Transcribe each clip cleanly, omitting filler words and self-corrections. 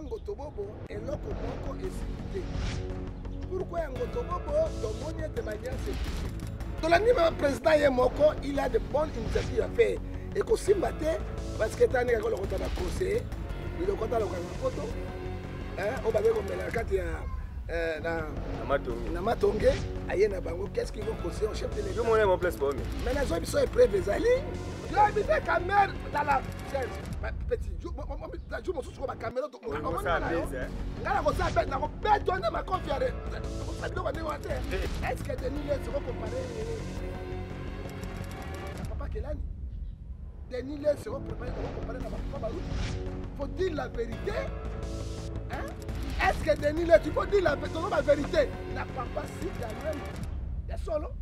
Pourquoi Ngotobobo eloko moko esimbi te? Pourquoi ya Ngotobobo tomoni ete baliance ekufi? Tolandi meme président ye moko, il a de bonnes initiatives à faire. Ekosimba te parce que tani kaka lokota ba conseiller, bilokota lokota na poto, hein, oyo bazali komela na kati ya euh, na na matonge aye na bango, qu'est-ce qu'ils vont conseiller au chef de l'État? Yo mona mo place bomi. Mais nazo biso épreuve ezali. Yo biso Kamerhe tala petit jour mosusu ko bakamera ngai nakosala be nakobetone makofi ya kosala biloko ndenge wana te. Est ce que Denis Lessie okocompare na papa Kelani? Denis Lessie okocompare na bapapa Baruti? Faut dire la vérité, hein? Est ce que Denis Lessie, faut dire la, tozo ba vérité na papa Sida Lwemba ya solo.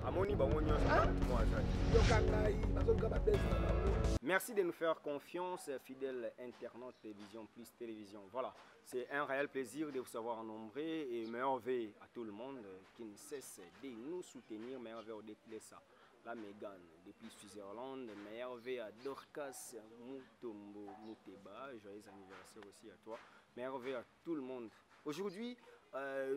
Amoni bango nyonso mwa azali. Yoka ngai, bazoluka babese na bango. Merci de nous faire confiance, fidèles internautes de Vision Plus Télévision. Voilà, c'est un réel plaisir de vous savoir nombreux et meilleur vœu à tout le monde qui ne cesse de nous soutenir. Meilleur vœu au ça, la Mégane depuis Switzerland. Meilleur vœu à Dorcas Mutombo Muteba. Joyeux anniversaire aussi à toi. Meilleur vœu à tout le monde. Aujourd'hui,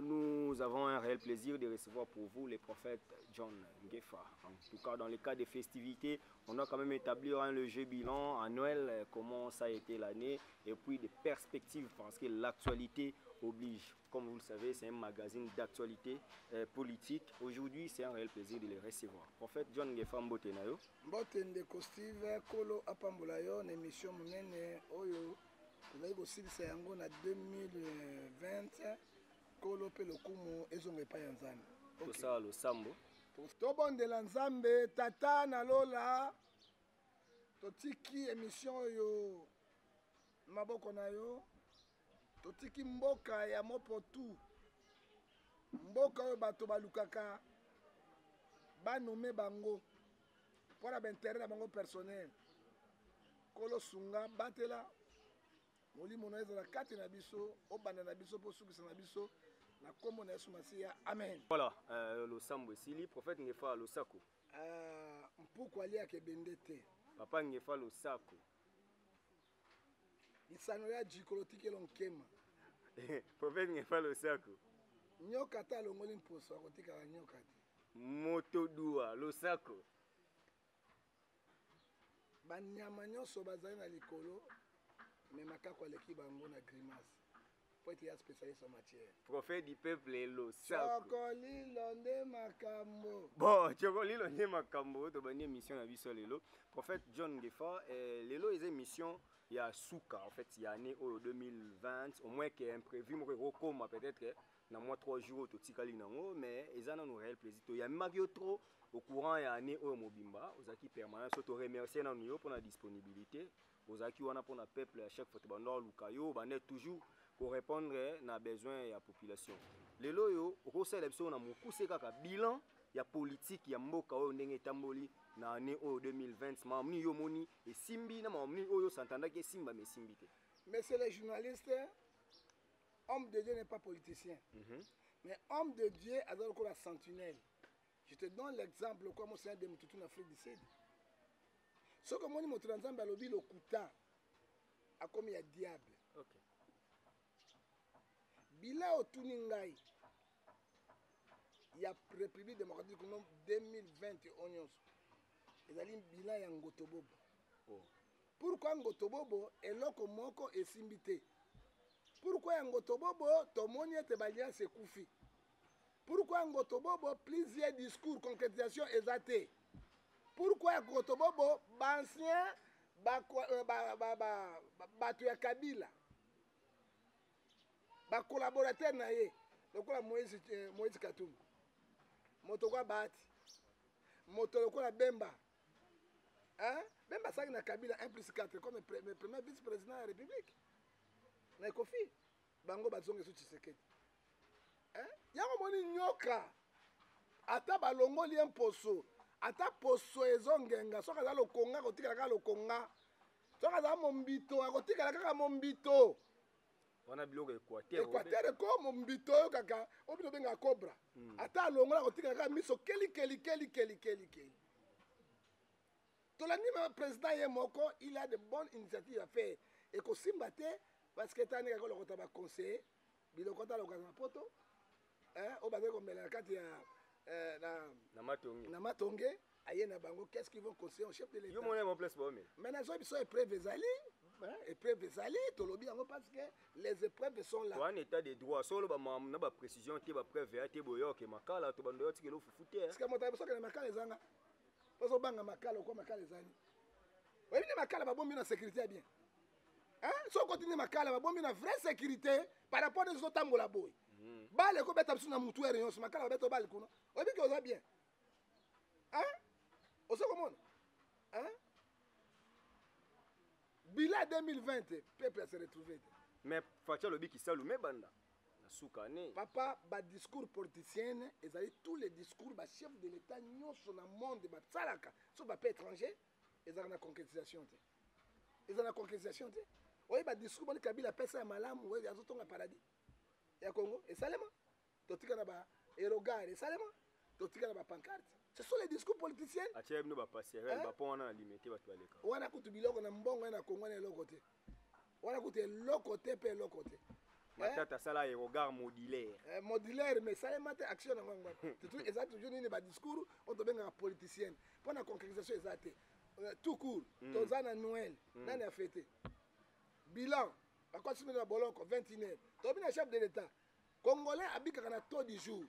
nous avons un réel plaisir de recevoir pour vous le prophète John Ngefa. En tout cas, dans le cas des festivités, on doit quand même établir un léger bilan à Noël, comment ça a été l'année, et puis des perspectives, parce que l'actualité oblige. Comme vous le savez, c'est un magazine d'actualité politique. Aujourd'hui, c'est un réel plaisir de le recevoir. Prophète John Ngefa, mbote na yo. Mbote ndeko Steve, kolo apambola yo na émission monene oyo tozali kosilisa yango na 2020. Kolo mpe lokumu ezonga epai ya Nzambe. Tosala losambo. Tobondela Nzambe. Tata na lola, totiki émission oyo maboko na yo, totiki mboka ya mopotu, mboka oyo bato balukaka banome bango mpo na baintérêt na bango personnel. Kolo, sunga, batela molimo na ezala kati na biso, obanda na biso mpo osukisa na biso, na nkombo na Yesu Masiya, amen. Voilà, losambo esili. Prophète Ngefa, losako. Mpuku aliaka ebende te. Papa Ngefa, losako. Lisano ya jikolo tikelo nkema. Prophète Ngefa, losako. Nyoka ata alongoli mposo, akotikala nyoka te. Moto dua, losako. Banyama nyonso bazali na likolo, me makako aleki bango na grimace po ete ya spécialiste en matière. Prophète du peuple, losako. Chokolilo nde makambo. Bon, chokolilo nde makambo. Tobandi émission na biso lelo, prophète John Ngefa. Lelo eza émission ya suka en fait ya année oyo 2020, au moins que imprévu moko ekokoma peut-être na mwa 3 jours totikali nango, mais eza nanu réel plaisir. Toyambaki yo trop au courant ya année oyo mobimba, ozalaki permanent. So toremercie nanu yo mpona disponibilité, ozalaki wana mpona peuple. À chaque fois tobanda oluka yo, obanda toujours korépondre na besoin ya population. Lelo oyo okosalela biso na mokuse kaka bilan ya politique ya mboka oyo, ndenge etamboli na année oyo 2020, makambo nini yo omoni esimbi na makambo nini oyo osantandaki esimba ma esimbi te? Monsieur le journaliste, homme de Dieu n'est pas politicien. Mais homme de Dieu aza lokola sentinelle. Je te donne l'exemple kwa Monseigneur de Mututu na Afrique du Sud. Soki omoni moto na Nzambe alobi lokuta, akomi ya diable. Bilan otuni ngai ya République démocratique du Congo 2020 oyo nyonso ezali bilan ya ngotobobo. Oh. Pourquoi ngotobobo eloko moko esimbi te? Pourquoi ya ngotobobo tomoni ete baliance ekufi? Pourquoi ngotobobo plusieurs discours, concrétisation eza te? Pourquoi ya ngotobobo baancien bato ya Kabila, bacollaborateur na ye lokola Moïse Katumbi, moto lokola Bahati, moto lokola Bemba, hein? Bemba asalaki na Kabila 1 plus 4 comme premier vice président ya République na Ekofi. Bango bazonga esu Tshisekedi, hein? Yango moni nyoka, ata balongoli ye mposo, ata poso ezongenga, soki aza lokonga akotikala kaka lokonga, soki aza mombito akotikala kaka mombito. Wana biloko Équateur. Équateur ko mombito oyo kaka oyo bino obengaka cobra. Ata alongola, akotikala kaka miso keli keli keli keli keli keli. Tolandi meme président ye moko, il a de bonnes initiatives à faire, ekosimba te. Parce que tani kaka lokota ba conseiller biloko ta lokota na poto, hein, oyo bazali komela na kati ya eh, na na matonge, na matonge aye na bango. Qu'est-ce qu'ils vont conseiller au chef de l'État? Yo mona mo place baomela. Mais nazoyi biso épreuve ezali, hein, épreuve ezali, tolobi yango parce que les épreuves sont là. Toa état de droit, solo ba mamu na ba précision te, ba preuve ya te, boyoke makala to bando yo tikelo fufu te. Parce que moto ayebi soki na makala ezanga, poso banga makala okwa makala ezali. Oyebi nde makala babombi na sécurité ya bien. Hein? Soki okoti nde makala babombi na vraie sécurité par rapport nde ezotambola boye. Bale ekobeta biso na mutu ere nyonso, makala babeta bale kuna. Oyebi ke oza bien. Hein? Ozo komona? Hein? Bilan 2020, peuple se retrouver. Mais Fatshi alobi kisalu me banda na suka ne. Papa, ba discours politiciens, ezali tous les discours ba chef de l'État nyonso na monde ba tsalaka, so ba pays étranger, ezalaka na concrétisation te. Ezalaka na concrétisation te. Oye ba discours boni Kabila pesa ya malamu, oye azotonga paradis ya Congo, esalema. Totika na ba erogare, esalema. Totika na ba pancarte. Ce sont les discours politiciens. Atia bino ba passerelle, ba pont wana na limité bato baleka. Wana kutu biloko na mbongo na Congo na eloko te. Wana kutu eloko te pe eloko te. Matata sala erogare modulaire. Modulaire mais salema te action na ngongo. Tutu eza toujours nini ba discours oyo tobengaka politicien. Mpo na concrétisation eza te. Tout court. Toza na Noël. Nani a fêté? Bilan. Bakotisi bino na boloko 21 heures. Tobi na chef de l'État. Congolais abikaka na taux du jour.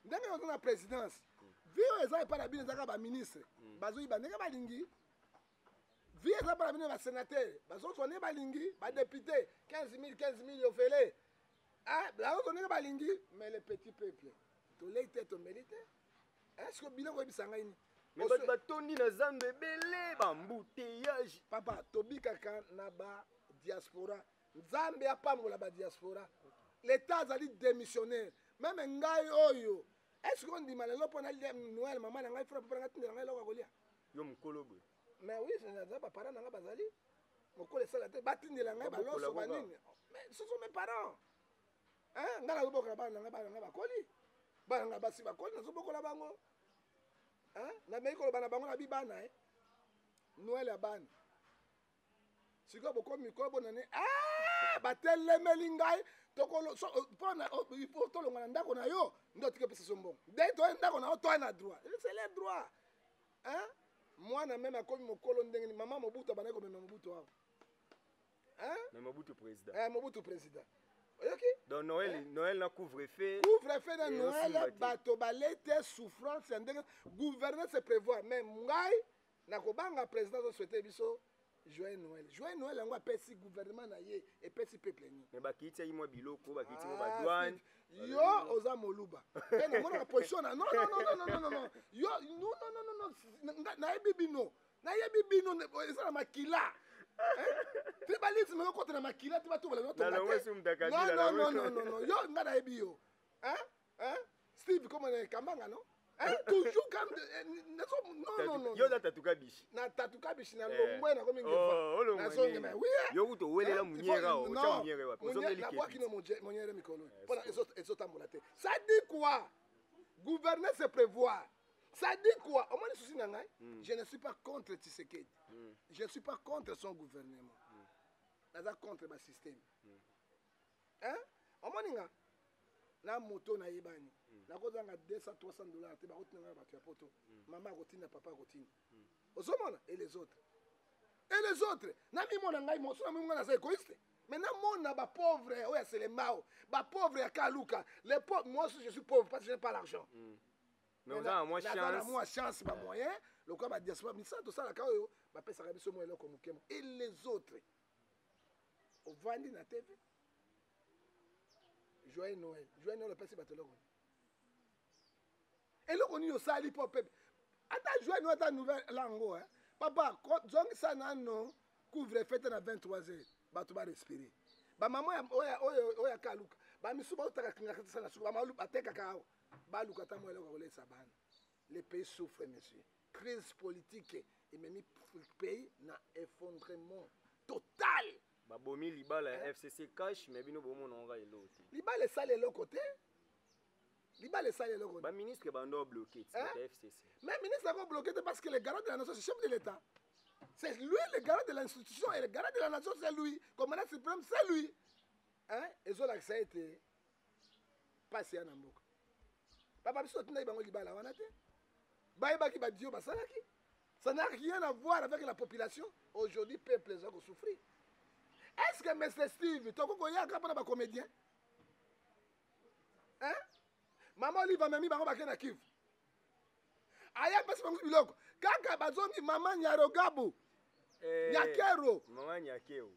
Ndenge oza na présidence. Vie oyo eza epai na bino ezaka ba ministre. Bazoyiba ndenge balingi. Vie eza epai na bino ba sénateur. Bazozwa ndenge balingi, ba député 15 000, 15 000 ofele. Ah, bazozwa ndenge balingi, mais le petit peuple. Tolei te, tomeli te. Est-ce que biloko oyebisa ngai nini? Mais bato batondi na zando ebele, ba embouteillage. Papa, tobikaka na ba diaspora. Nzambe apambola ba diaspora. L'État azali démissionnaire. Même ngai oyo, est-ce qu'on dit lelo pona Noël, maman na ngai, frère, papa na ngai, tindela ngai eloko ya kolia? Yo mokolo boye. Mais oui, naza ba parents na ngai bazali. Mokolo esala te, batindela ngai Babokola baloso, boka. banini. Mais ce sont mes parents. Hein? Ngai nazobokola bana na ngai, bana na ngai bakoli. Bana na ngai basi bakoli, nazobokola bango. Hein? Nameki koloba na bango na bi bana, eh? Noël ya bana. Sikoyo bokomi mikolo bonane, ah, batelemeli ngai, tokolo, so, mpona, oh, il faut tolonga na ndako na yo, nde otiki opesa so mbongo. Nde toye ndako na yo, toye na droit. C'est le droit. Hein? Mwana même akomi mokolo ndenge nini, mama Mobutu abandaki komema Mobutu awa. Hein? Mais Mobutu président. Eh, Mobutu président. Oyoki? Donc Noël, Hein? Noël na couvre-feu. Couvre-feu na Et Noël, osimba te. bato balete souffrance ya ndenge gouverner se prévoir. Mais ngai nakobanga président azo souhaiter biso joyeux Noël. Joyeux Noël yango apesi gouvernement na ye, epesi peuple ni. Mais bakiti mwa biloko, bakiti mwa Ah, ba douane. si. Yo oza moluba. Pe na mona position na non non non non non non non. Yo non non non non non. Nga nayebi bino. Nayebi bino eza na makila. Hein? Tribalisme yo kota na makila, ti bato bala Na longo te. si mutu akabila, Non, na non, longo. non, non, non, non. Yo nga nayebi yo. Hein? Hein? Steve comment na Kambanga non? Hein? Toujours quand nazo non non non. Yo na tatuka bishi. Na tatuka bishi na Eh. longwe na komi ngefa. Oh, olongwe Na zonge nini? mais oui, hein? Yo kuto welela Hein? munyera Il faut o, non. otya munyere wapi? Munyere, Ozongeli na kepi. bwaki no munyere mikolo. Eh, Pona c'est ezotambola te. Ça dit quoi? Gouverner c'est prévoir. Ça dit quoi? Au moins les soucis na ngai, je ne suis pas contre Tshisekedi. Je ne suis pas contre son gouvernement. Naza contre ba système. Hein? Au moins nga na moto na yebani. Nakozanga 200, 300 dollars te bakotinda nga bato ya poto. Mama akotinda, papa akotinda. Ozomona? Et les autres. Et les autres. Na mimona ngai moso na mimona naza égoïste. Mais na mona ba pauvre oyo ya Selemao, ba pauvre ya Kaluka, les pauvres, moi aussi je suis pauvre parce que je n'ai pas l'argent. Mais on a moins Naza na chance. moins chance ba moyen, lokola ba diaspora misala tosalaka oyo bapesaka biso mwa eloko moke mo. Et les autres. Ovandi na TV. Joyeux Noël. Joyeux Noël opesi bato eloko nini? Eloko nini osali po pepe? Ata joyeux Noël, ata nouvelle lango, hein. Papa, zongisa nano couvre-feu na 23 heures. Bato ba respirer. Ba mama ya, oya, oya, oya kaluka. Ba misu ba utaka kinga kati sana suka. Ba malu, ba teka ka awa. Ba luka ta mwa eloko kolesa bana. Le pays souffre, monsieur. Crise politique et même pays na effondrement total. Babomi libala ya Hein? FCC cash, mais bino bomona nga eloko te. Libala esali eloko te. Libala esali eloko te. Ba ministre bando bloqué, Hein? c'est FCC. Mais ministre a bloqué parce que le garant de la nation, c'est chef de l'État. C'est lui le garant de l'institution et le garant de la nation, c'est lui. Commandant suprême, c'est lui. Hein? Ezolakisa ete pasi ya na mboka. Papa biso totindaki bango libala wana te. Bayebaki badio basalaki. Ça n'a rien à voir avec la population. Aujourd'hui, peuple eza kosouffrir. Est-ce que Mr. Steve, tokoki koyaka mpona bacomédien? Hein? Mama Olive amemi bango bake na Kivu. Aya apesi bango biloko. Kaka bazongi mama Nyarogabu. Eh, Nyakero. Mama Nyakero.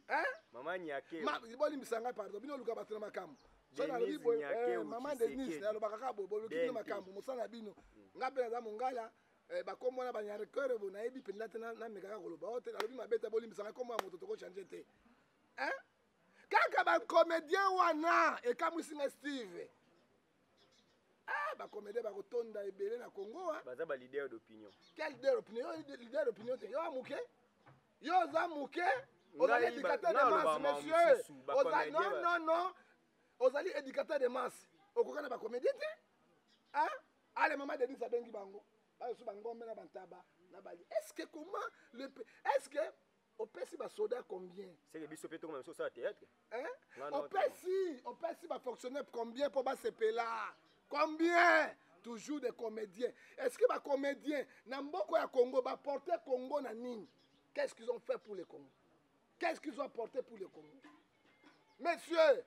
Hein? Mama Nyakero. Ma, bolimbisa ngai pardon, bino luka bato na makambo. So nalobi boye, eh, mama Denise, nalobaka kaka boye, boluki bino makambo, mosala na bino. Ngai mpe naza mongala, eh, bakombo wana banyarekere bo nayebi mpenza te, namekaka koloba oyo te, nalobi mabe te, bolimbisa ngai, kombo ya moto tokochange te. Hein? Kaka bacomédien wana ekamwisi ngai Steve. Ah, bacomédien bakotonda ebele na Congo. Hein? Baza ba leader d'opinion. Quel leader d'opinion? Yo leader d'opinion te. Yo moke. Yo oza moke. Ozali éducateur de masse, monsieur. Oza, non, non, non. Ozali éducateur de masse. Okoka na bacomédien te. Hein? Ale mama Denise abengi bango. Bayosu bangombe na bantaba na bali. Est-ce que comment le est-ce que opesi basoda combien? C'est que biso pe tokoma biso sala théâtre. Hein? Opesi, opesi ba fonctionnaire combien pour basepela? Combien? Toujours des comédiens. Est-ce que ba comédiens na mboko ya Congo ba porter Congo na nini? Qu'est-ce qu'ils ont fait pour le Congo? Qu'est-ce qu'ils ont apporté pour le Congo? Messieurs,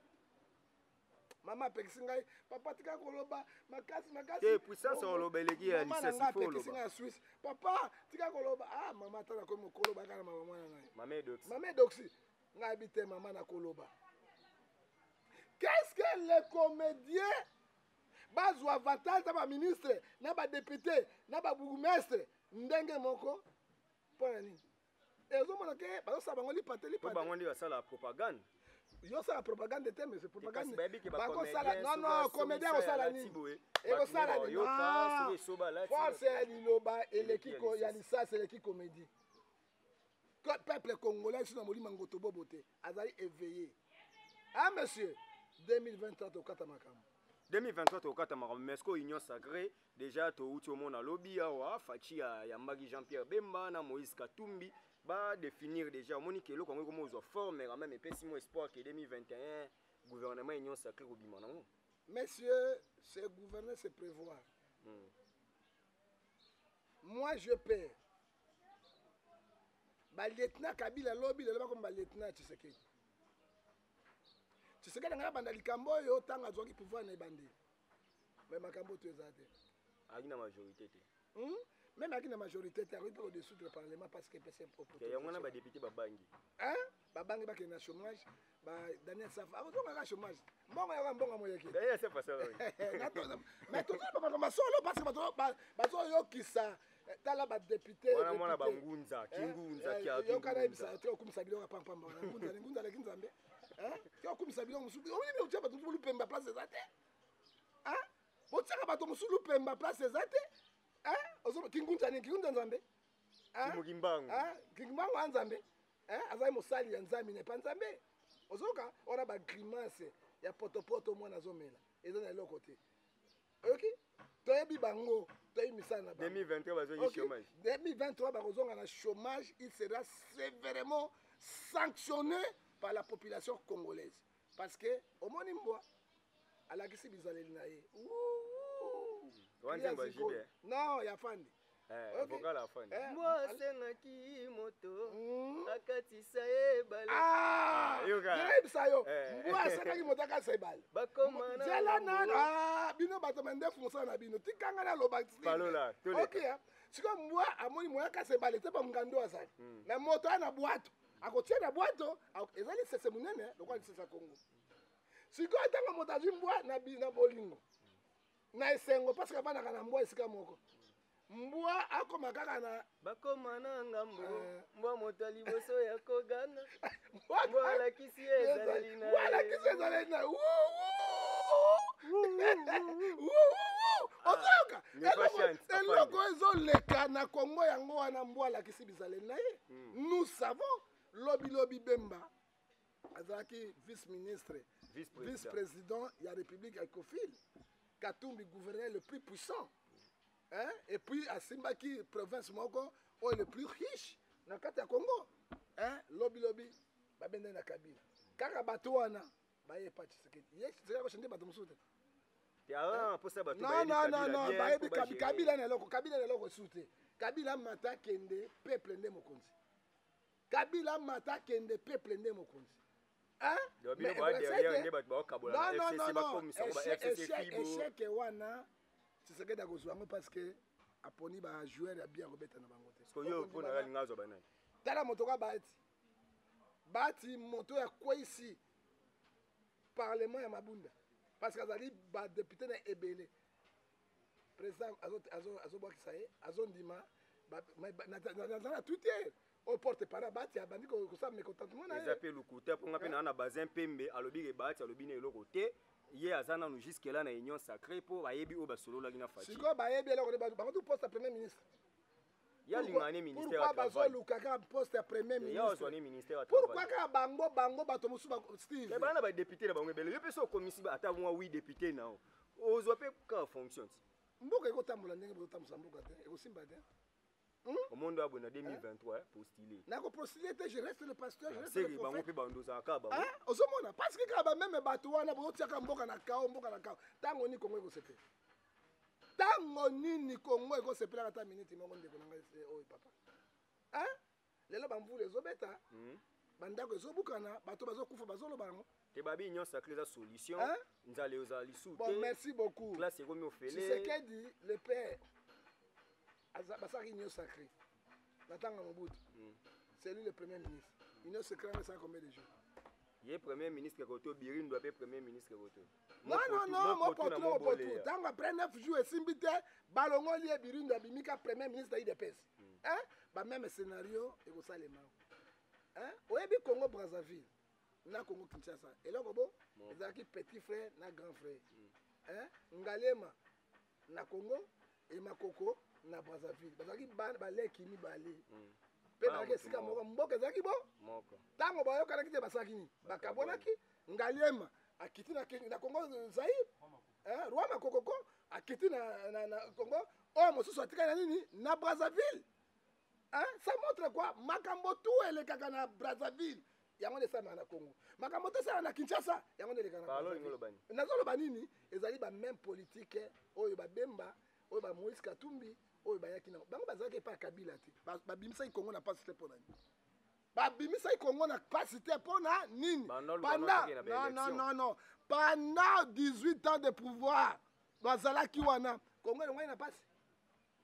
mama apekisi ngai, papa tika koloba makasi makasi. Te puissance oloba eleki ya lisasi fo oloba. Apekisi ngai ya Suisse. Papa tika koloba. Ah mama tala komi mokolo baka na mama mwana na ye. Mama Edoxi. Mama Edoxi. Ngai bi te mama na koloba. Qu'est-ce que les comédiens bazwa avantage na ba ministre, na ba député, na ba bourgmestre ndenge moko mpo na nini? Ezomona ke bazosala bango lipate lipate. Bango nde basala propagande. Yo sala propagande te, mais c'est propagande. Bakosala non non, comédien akosala nini? Ekosala nini? Force ya liloba eleki ya lisasi eleki comédie. Peuple congolais sous na molima ngoto bobo te, azali éveillé. Ah monsieur, 2023 tokata makambo. 2023 tokata makambo, mais est-ce que Union Sacrée déjà touti omona lobi awa Fatshi ayambaki Jean-Pierre Bemba na Moïse Katumbi ba définir déjà omoni ke eloko yango ekoma ozwa forme quand même epesi mo espoir ke 2021 gouvernement Union Sacrée kobima nango. Messieurs, c'est gouverner, c'est prévoir. Moi je perds. Ba lieutenant Kabila lobi lelo bakoma ba lieutenant Tshisekedi. Tshisekedi ngala banda likambo oyo tanga azwaki pouvoir na ebandeli. Mais makambo to eza te. Aki na majorité te. Même aki na majorité te, akoki mpe kodissoudre le parlement parce que epesi propre. Yango wana ba député babangi. Hein? Babangi bakende na chômage, ba Daniel Safa akozonga kaka chômage. Mbongo yaka mbongo moyeki. Daniel Safa ça. Mais tozali ba makambo solo parce que bato bazoyokisa tala ba député. Wana mwana bangunza, kingunza kia kingunza. Yoka na yebisa te okumisa biloko ya pampamba wana ngunza, ngunza aleki Nzambe. Hein? Te okumisa biloko mosusu. Oyebi otia bato mosusu lupemba place eza te. Hein? Botiaka bato mosusu lupemba place eza te. Hein? Ozo kingunza nini? Kingunza Nzambe. Hein? Kimbangu. Hein? Kimbangu ya Nzambe. Hein? Azali mosali ya Nzambe ne pa Nzambe. Ozoka wana ba grimace ya potopoto mwana azomela. Eza na eloko te. Oyoki? Toyebi bango, toyebi misala na bango. 2023 bazongi chômage. 2023 bakozonga na chômage, il sera sévèrement sanctionné par la population congolaise. Parce que omoni mbwa alakisi bizaleli na ye. Wana nzembo ya JB. Non, ya Fandi. Vocal ya Fandi. Mbwa asengaki moto akatisa ebale. Ah, nayebisa yo. Mbwa asengaki moto akatisa ebale. Bakoma na Zela nano. Ah, bino bato mandefu mosala na bino. Tikanga naloba. Palola, toleka. Ok, sikoyo mbwa amoni moya akatisa ebale te pa ngando azali. Mais moto aya na bwato. Akotia na bwato, ezali lisese monene lokola lisese ya Congo. Sikoyo ntango moto azwi mbwa na bolingo na esengo parce que avandaka na mbwa esika moko, mbwa akoma kaka na bakoma na ngambo, mbwa moto ya liboso ya kogana, mbwa alakisi ye ezaleli na mbwa alakisi ezaleli na ozoyoka eloko ezoleka na Congo yango wana mbwa alakisi bizaleli na ye. Nous savons lobi lobi Bemba azalaki vice-ministre, vice-président ya République ya Kofil. Katumbi gouverneur le plus puissant, hein? Et puis asimbaki province moko oyo le plus riche na kati ya Congo, hein? Lobi lobi babendani na Kabila. Kaka bato wana baye epa Tshisekedi, ye Tshisekedi akochange bato mosusu te. Non, non, non, non, bayebi Kabila na eloko, Kabila na eloko esusu te. Kabila mata kende, peuple nde mokonzi. Kabila mata kende, peuple nde mokonzi. Échec wana, Tshisekedi akozwa yango parce que aponi bajoueur ya bien akobeta na bango te. Tala moto ka Bahati, Bahati moto ya kweyisi parlement ya Mabunda parce que azali badepute na ebele. Président azobwakisa ye, azondima naza na Twitter oyo porte parole Bahati abandi kosala mécontentement na ye. Eza mpe lokuta, mpo nga mpe naa na Bazin Pembe alobi ke Bahati alobi na eloko te, ye aza nanu jusque là na Union sacrée mpo bayebi oyo basololaki na Fatshi. Sikoyo bayebi eloko te, bango tu poste ya premier ministre. Ya lingani ministère ya travail. Pourquoi bazoluka kaka poste ya premier ministre? Ya ministère ya travail. Pourquoi kaka bango bato mosusu ba Steve? Mais bana ba député na bango ebele. Yo pe so okomisi ata mwa 8 député na o. Ozwa pe kaka fonction ti. Mboka ekotambola ndenge bozotambusa mboka te, ekosimba te. Omondo abwe na 2023 postuler. Nako postuler te, je reste le pasteur, je reste le prophète. Bango pe bandozaka kaka bango. Ozomona parce que kaka ba même bato wana bozotiaka mboka na kao, mboka na kao. Tango ni Congo ekosepela. Tango nini Congo ekosepelaka ata minute moko, ndeko na ngai oyo papa. Hein? Lelo ba mvula ezobeta. Bandako ezobukana, bato bazokufa, bazoloba yango. Te babi Union sacrée eza solution. Nzala ezala lisusu te. Bon, merci beaucoup. Classe ekomi ofele. Tshisekedi le père basalaki Union sacrée na ntango ya Mobutu. C'est lui le premier ministre. Union sacrée ça combien de jours? Ye premier ministre koto Birindwa pe premier ministre koto. Non, non, non, Mopotu, Mopotu. Tango après 9 jours esimbi te, balongoli ye Birindwa abimika premier ministre ya UDPS. Hein? Ba même scénario ekosalema. Hein? Oyebi Congo Brazzaville na Congo Kinshasa. Eloko bo ezalaki petit frère na grand frère. Hein? Ngalema na Congo et Makoko na Brazzaville. Bazalaki baleki mibale. Pe bazalaki esika moko, mboka ezalaki bo ntango bayokanaki te, basalaki nini? Bakabwanaki. Ngaliema akiti na Congo Zaïre, roi Makokoko akiti na Congo, oyo mosusu atikali na nini? Na Brazzaville. Ça montre quoi? Makambo tout elekaka na Brazzaville, yango nde esalemaka na Congo. Makambo to esalaka na Kinshasa, yango nde elekaka na Brazzaville. Nazoloba nini? Ezali ba même politique oyo babemba, oyo ba Moïse Katumbi, oyo bayaki na bango, bazalaki epai ya Kabila te. Babimisaki Congo na pasi te mpo na nini? Babimisaki Congo na pasi te mpo na nini? Pendant, non, non, non, non, pendant 18 ans de pouvoir bazalaki wana, Congo elongwaki na pasi.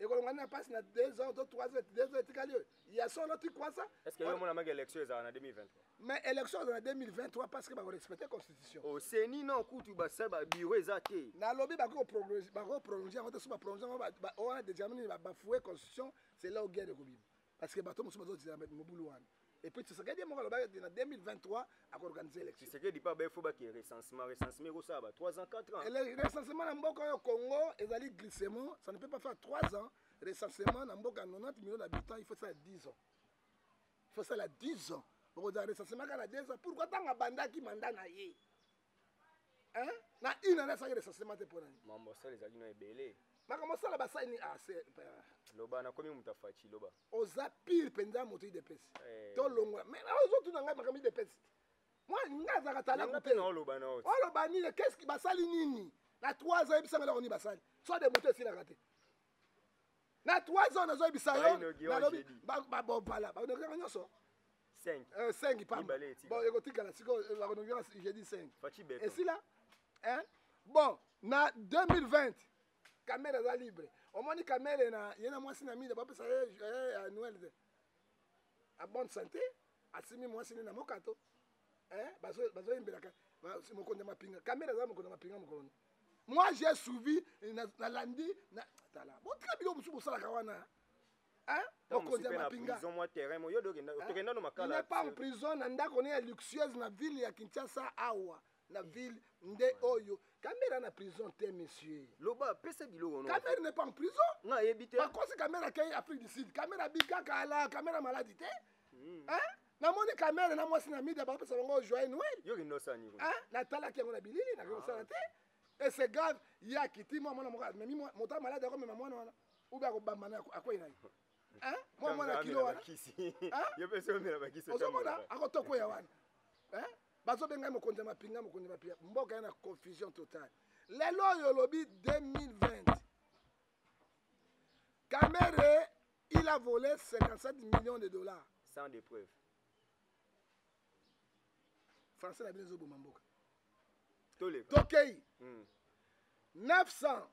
Ekolongwani na pasi na 2 ans to 3 ans, 2 ans etikali oyo ya solo ti kwasa. Est-ce que yo mona maki élection ezala na 2023? Mais élection ezala na 2023 parce que bakorespecte constitution. Oh, CENI non, kutu basala ba bureau eza te. Nalobi bakoprolonge yango te, so baprolonge yango wana déjà nini, bafoué constitution, c'est là où guerre ekobima parce que bato mosusu bazotizela mobulu wana. Et puis Tshisekedi moko alobaki na 2023 akoorganiser élection. Tshisekedi pa ba faut baki recensement, recensement ekosala ba 3 ans, 4 ans. Et le recensement na mboka oyo Congo ezali glissement, ça ne peut pas faire 3 ans. Recensement na mboka 90 millions d'habitants, il faut ça 10 ans. Il faut ça 10 ans. Bokozala recensement kaka na 2 ans. Pourquoi tanga bandaki mandat na ye? Hein? Na une année ça recensement te pona. Mambo sala ezali na ebele. Makambo sala basali ni ah c'est loba na komi muta Fatshi loba. Oza pire penza moto UDPS. To longwa. Mais ozo tuna ngai makambo UDPS. Moi nga zaka tala kupe. Nga loba na oti. Oloba nini? Qu'est-ce qui basali nini? Na 3 ans ebisanga na koni basali. Soit de moto esila kate. Na 3 ans nazo ebisa yo. Na lobi ba ba voilà. Ba ndoki nyonso. 5. 5 pamba. Bon ekotikala siko ba ndoki jeudi 5. Fatshi Beton. Esila? Hein? Bon, na 2020 Kamere aza libre. Omoni Kamere na ye na mwasi na mida bapesa ye ya Noël te. A bonne santé, asimi mwasi ni na mokato. Hein? Bazo yimbelaka mokonzi ya mapinga. Kamere aza mokonzi ya mapinga mokolo. Moi j'ai suivi na landi na tala. Bon très bien musu bosalaka wana. Hein? Mokonzi ya mapinga. Prison moi terrain mo yo dokenda tokenda no makala. Il n'est pas en prison na ndako ne ya luxueuse na ville ya Kinshasa awa. Na ville nde oyo Kamere na prison te monsieur. Loba pesa biloko no. Kamere n'est pas en prison. Nga yebi te. Bakosi Kamere akei Afrique du Sud. Kamere abika kala, Kamere maladi te. Hein? Namoni Kamere na mwasi na mida bapesa bango joyeux Noël. Yo kendo sani ko. Hein? Natalaki yango na bilili na kosala te. Et c'est grave, ya kiti mwa mwana moko amemi mwa moto malade akomema mwana wana. Ou bien akobamba na akwei na ye. Hein? Mwa mwana kilo wana. Yo pesa omela bakisi. Ozomona akotokwea wana. Hein? Bazobenga ye mokonzi ya mapinga, mokonzi ya mapinga. Mboka ye na confusion totale. Lelo oyo olobi 2020, Kamerhe, il a volé 57 millions de dollars. Sans de preuves. Français na bino ezoboma mboka. Tokei. 900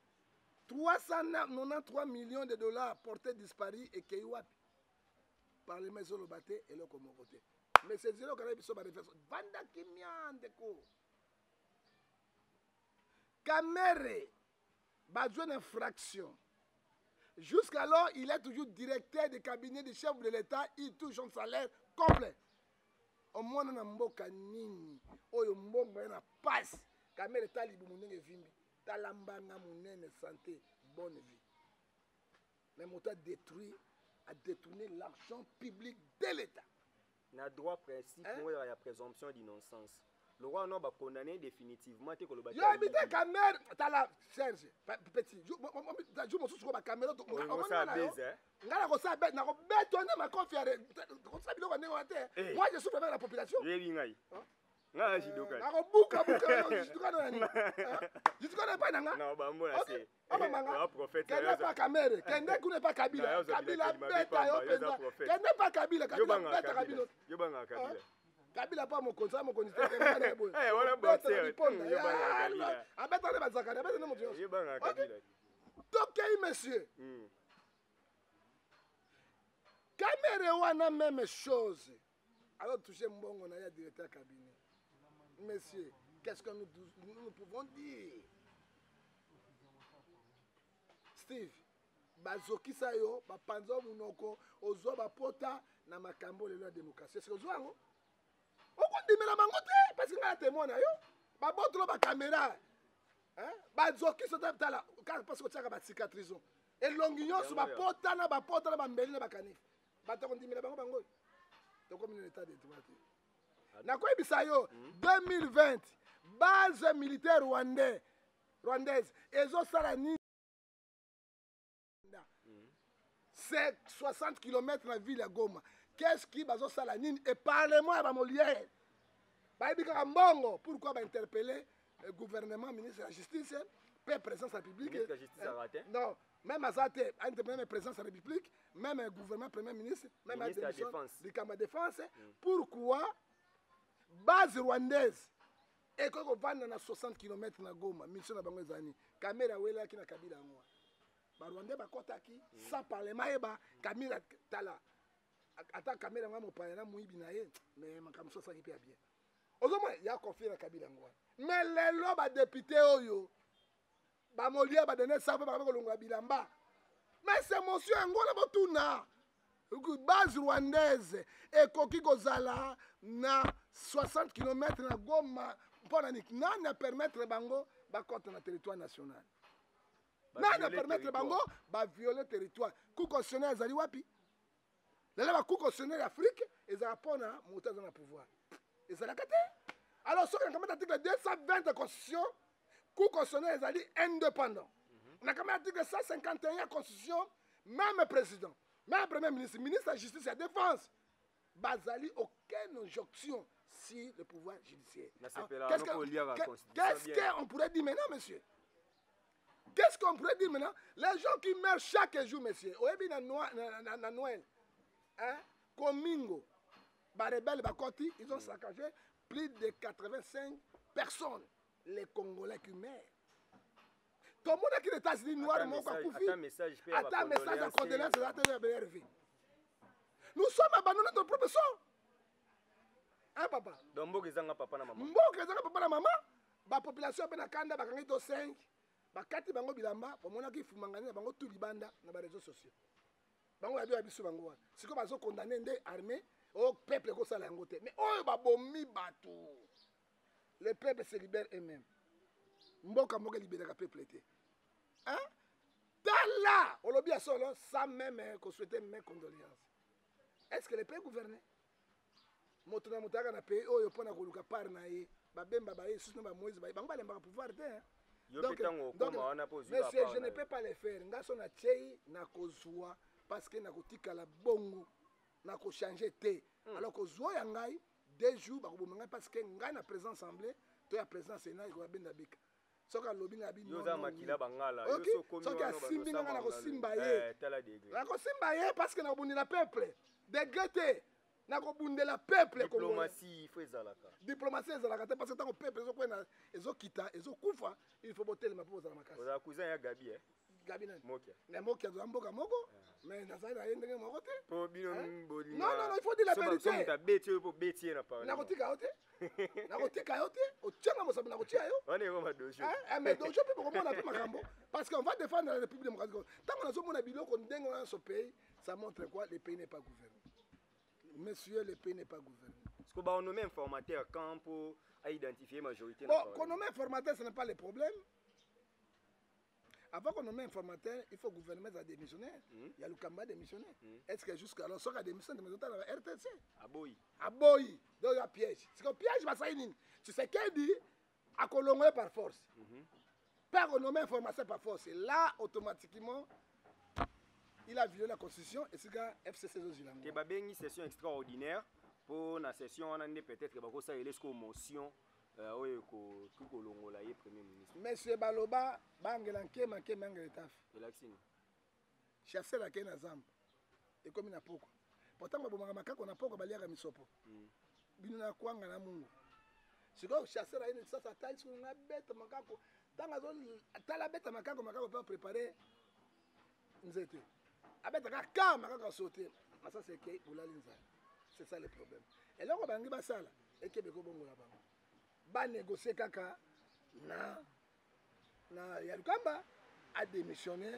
393 millions de dollars portés disparus ekei wapi? Parlement ezoloba te eloko moko te. Mais c'est zelo kana biso ba réflexion. Vanda kimia ndeko. Kamerhe bazwe na infraction. Jusqu'alors, il est toujours directeur du cabinet du chef de l'État, il touche son salaire complet. Omona na mboka nini oyo mbongo ya na passe Kamerhe tali libumu ndenge evimbi, tala mbanga monene, santé, bonne vie. Mais moto a détruit, a détourné l'argent public de l'État. Na droit principe, hein? Moko ya présomption d'innocence. Le roi non ba condamné définitivement te koloba. Yo habité Kamerhe, tala Serge, petit, jour mosusu ko ba Kamerhe to omona na yo. Nga na kosala bête, na ko bête na makofi ya kosala biloko ndenge wana te. Moi je souffre avec la population. Yebi ngai. Nga na judoka. Na ko buka buka judoka na nani? Judoka na pa nanga? Non, ba mbona se. Obamanga. Kende pa Kamerhe, kende kuna pa Kabila. Kabila beta yo penza. Kende pa Kabila, Kabila beta Kabila. Yo banga Kabila. Kabila pa mokonzi, aza mokonzi te, kende wana boye. Eh, wana boxer. Yo banga Kabila. Abeta ne bazakani, abeta ne moto nyonso. Yo banga Kabila. Tokei monsieur. Kamerhe wana même chose. Alors toucher mbongo na ya directeur cabinet. Monsieur, qu'est-ce que nous, nous, nous pouvons dire? Steve, bazokisa yo, bapanza yo munoko, ozwa bapota na makambo lelo ya démocratie. Est-ce que ozwa yango? Okondimela bango te, parce que ngai na témoin na yo. Babotolo ba caméra. Hein? Bazokisa ta tala, kaka parce que otiaka ba cicatrison. Elongi nyonso bapota na bapota na bambeli na bakanifi. Bato kondimela bango bango. Tokomi na état de droit te. Nakoyebisa yo 2020 base militaire rwandais rwandaise ezosala nini? C'est 60 kilomètres na ville ya Goma. Qu'est-ce qui bazosala nini? Et parlement ya ba Molière. Bayebi kaka mbongo. Pourquoi ba interpeller le gouvernement, ministre de la justice, pe présidence de la République? Ministre de la justice a raté. Non, même Azate, même présidence de la République, même gouvernement, premier ministre, même ministre de la défense. Du Kama défense. Pourquoi base rwandaise et quand on va na 60 kilomètres na Goma, mission na bango ezani, Kamerhe welaki na Kabila yango. Ba Rwandais bakotaki sans parlement yeba Kamerhe tala. Ata Kamerhe ngo mopaya na muibi na ye, mais makambo so saki pe bien. Ozomona ya confie na Kabila yango. Mais lelo ba député oyo ba Molière ba donner ça ba kolongola bilamba. Mais c'est monsieur yango na botuna. Base rwandaise ekoki kozala na 60 kilomètres na Goma mpona nini? Nani a permettre bango bakota na territoire national? Ba Nani a violer permettre territoire. bango ba violer territoire? Cour constitutionnelle ezali wapi? Lelo ba cour constitutionnelle Afrique ezala mpona moto aza na pouvoir. Ezalaka te. Alors soki na kamata article 220 de constitution, cour constitutionnelle ezali indépendant. Na kamata article 151 ya constitution, même président, même premier ministre, ministre de la justice et de la défense, bazali aucune injonction sur le pouvoir judiciaire. Na Alors, sepela, no kolia ba constitution qu'est-ce bien. qu'on pourrait dire maintenant, monsieur? Qu'est-ce qu'on pourrait dire maintenant? Les gens qui meurent chaque jour, monsieur, oyebi na Noël, na, na, na Noël, hein? Komingo, ba rebelles, ba koti, ils ont saccagé plus de 85 personnes, les Congolais qui meurent. Tout le monde qui est aux États-Unis, noir, Attends, moko, message, akufi. attends, message, je peux Attends, avoir message à condoléances. condoléances, attends, BRV. Nous sommes abandonnés notre propre sang. Hein, papa? Donc, mboka ezanga papa na mama. Mboka ezanga papa na mama, ba population pe na kanda, ba kangi to 5, ba kati bango bilamba, ba monaki fumangani na bango tout libanda na ba réseaux sociaux. Bango ya biso biso bango wana. Siko bazo condamner nde armée au peuple ko sala yango te. Mais oyo ba bomi bato. Le peuple se libère eux-mêmes. Mboka mboka libérera peuple te. Hein? Tala, olobi ya solo sans même ko souhaiter mes condoléances. Est-ce que le pays gouverne? Moto na moto aka na pays oyo pona koluka part na ye. Ba Bemba ba ye, susu na ba Moïse ba ye. Bango balembaka pouvoir te, hein? Yo Donc, pe tango donc, okoma wana po ozwi ba monsieur, part je na ne yo. peux pas le faire. Nga so na tchei, na kozwa, parce que na kotikala bongo, na kochanger te. Alors kozwa ya ngai, 2 jours bakoboma ngai, parce que ngai na président assemblée to ya président Sénat ekobabenda bika. Soki alobi ngai abi Yo oza makila bangala. Soki asimbi ngai, nakosimba ye. Tala degré. Nakosimba ye parce que nakobundela peuple. Degré te, nakobundela peuple. Diplomatie, il faut ezalaka. Diplomatie ezalaka te, parce que ntango peuple ezokwena, ezokita, ezokufa, il faut botelema mpo bozala makasi. Ozala cousin ya Gabi, eh? Gabi nani? Mokia. Na Mokia, toza mboka moko, mais nazali na ye ndenge moko te. Po bino Hein? bolinga. Non, non, non, il faut dire la vérité. So moto abeti oyo, mpo beti ye na parlement. Nakotika yo te, nakotika yo te. Otianga mosapi, nakotia yo. Wana ekoma dojo. Hein? Eh, mais dojo mpe bokomona mpe makambo, parce qu'on va défendre la République démocratique. Ntango nazomona biloko ndenge wana, ce pays, ça montre quoi? Le pays n'est pas gouverné, monsieur, le pays n'est pas gouverné. Parce que baonommer informateur quand mpo aidentifier majorité na Bon, parlement. qu'on nomme informateur, ce n'est pas le problème. Avant qu'on nomme informateur, il faut gouvernement a démissionner. Il y a Lukamba démissionné. Est-ce que jusqu'alors, soki adémissionné, mais RTC Aboyi. Aboyi. Donc il y a piège. C'est que piège basali nini? Tshisekedi akolongola par force mpe akonommer informateur par force, et là automatiquement il a violé la constitution. Esika FCC ezozwila Te yango. Babengi session extraordinaire mpo na session wana nde peut-être bakosalela esko motion oyo ekoki kolongola ye premier ministre. Monsieur, baloba bangela nkema nkema angela etafe. Elakisi nini? Chasseur akei na zamba, ekomi na pokwa. Po ntango babomaka makako na pokwa, baliaka misopo bino na kwanga na mungu. Sikoyo chasseur ayini sasa, atali soki nga beta makako. Ntango azotala abeta makako, makako mpe aprépare nzete, abetaka ka makako asote, masasi ekei, bolali nzala. C'est ça le problème. Eloko bangi basala, ekebe kobongola bango, banégocie kaka na ya Lukamba adémissionné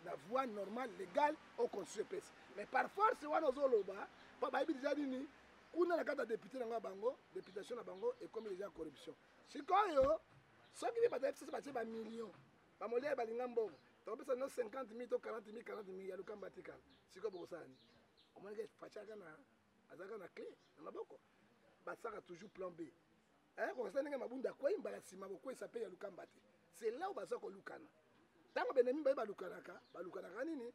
na voie normale, légale au constitution epesi. Mais par force wana ozoloba, mpo bayebi déjà nini kuna na kati ya député nango ya bango, députation na bango ekomi déjà corruption. Sikoyo soki mpe bato ya FCC batie bamillion, bamolia balinga mbongo, tokopesa no 50 000 to 40 000, 40 000 ya Lukamba atikala. Sikoyo bokosala nini? Omonaki Fatshi aka na azalaka na clé na maboko. Basaka toujours plan B. Kokasa ndenge Mabunda akwei, mbala nsima kokweyisa mpe ya Lukamba te. C'est là où baza kolukana. Ntango benemi baye balukanaka, balukanaka nini?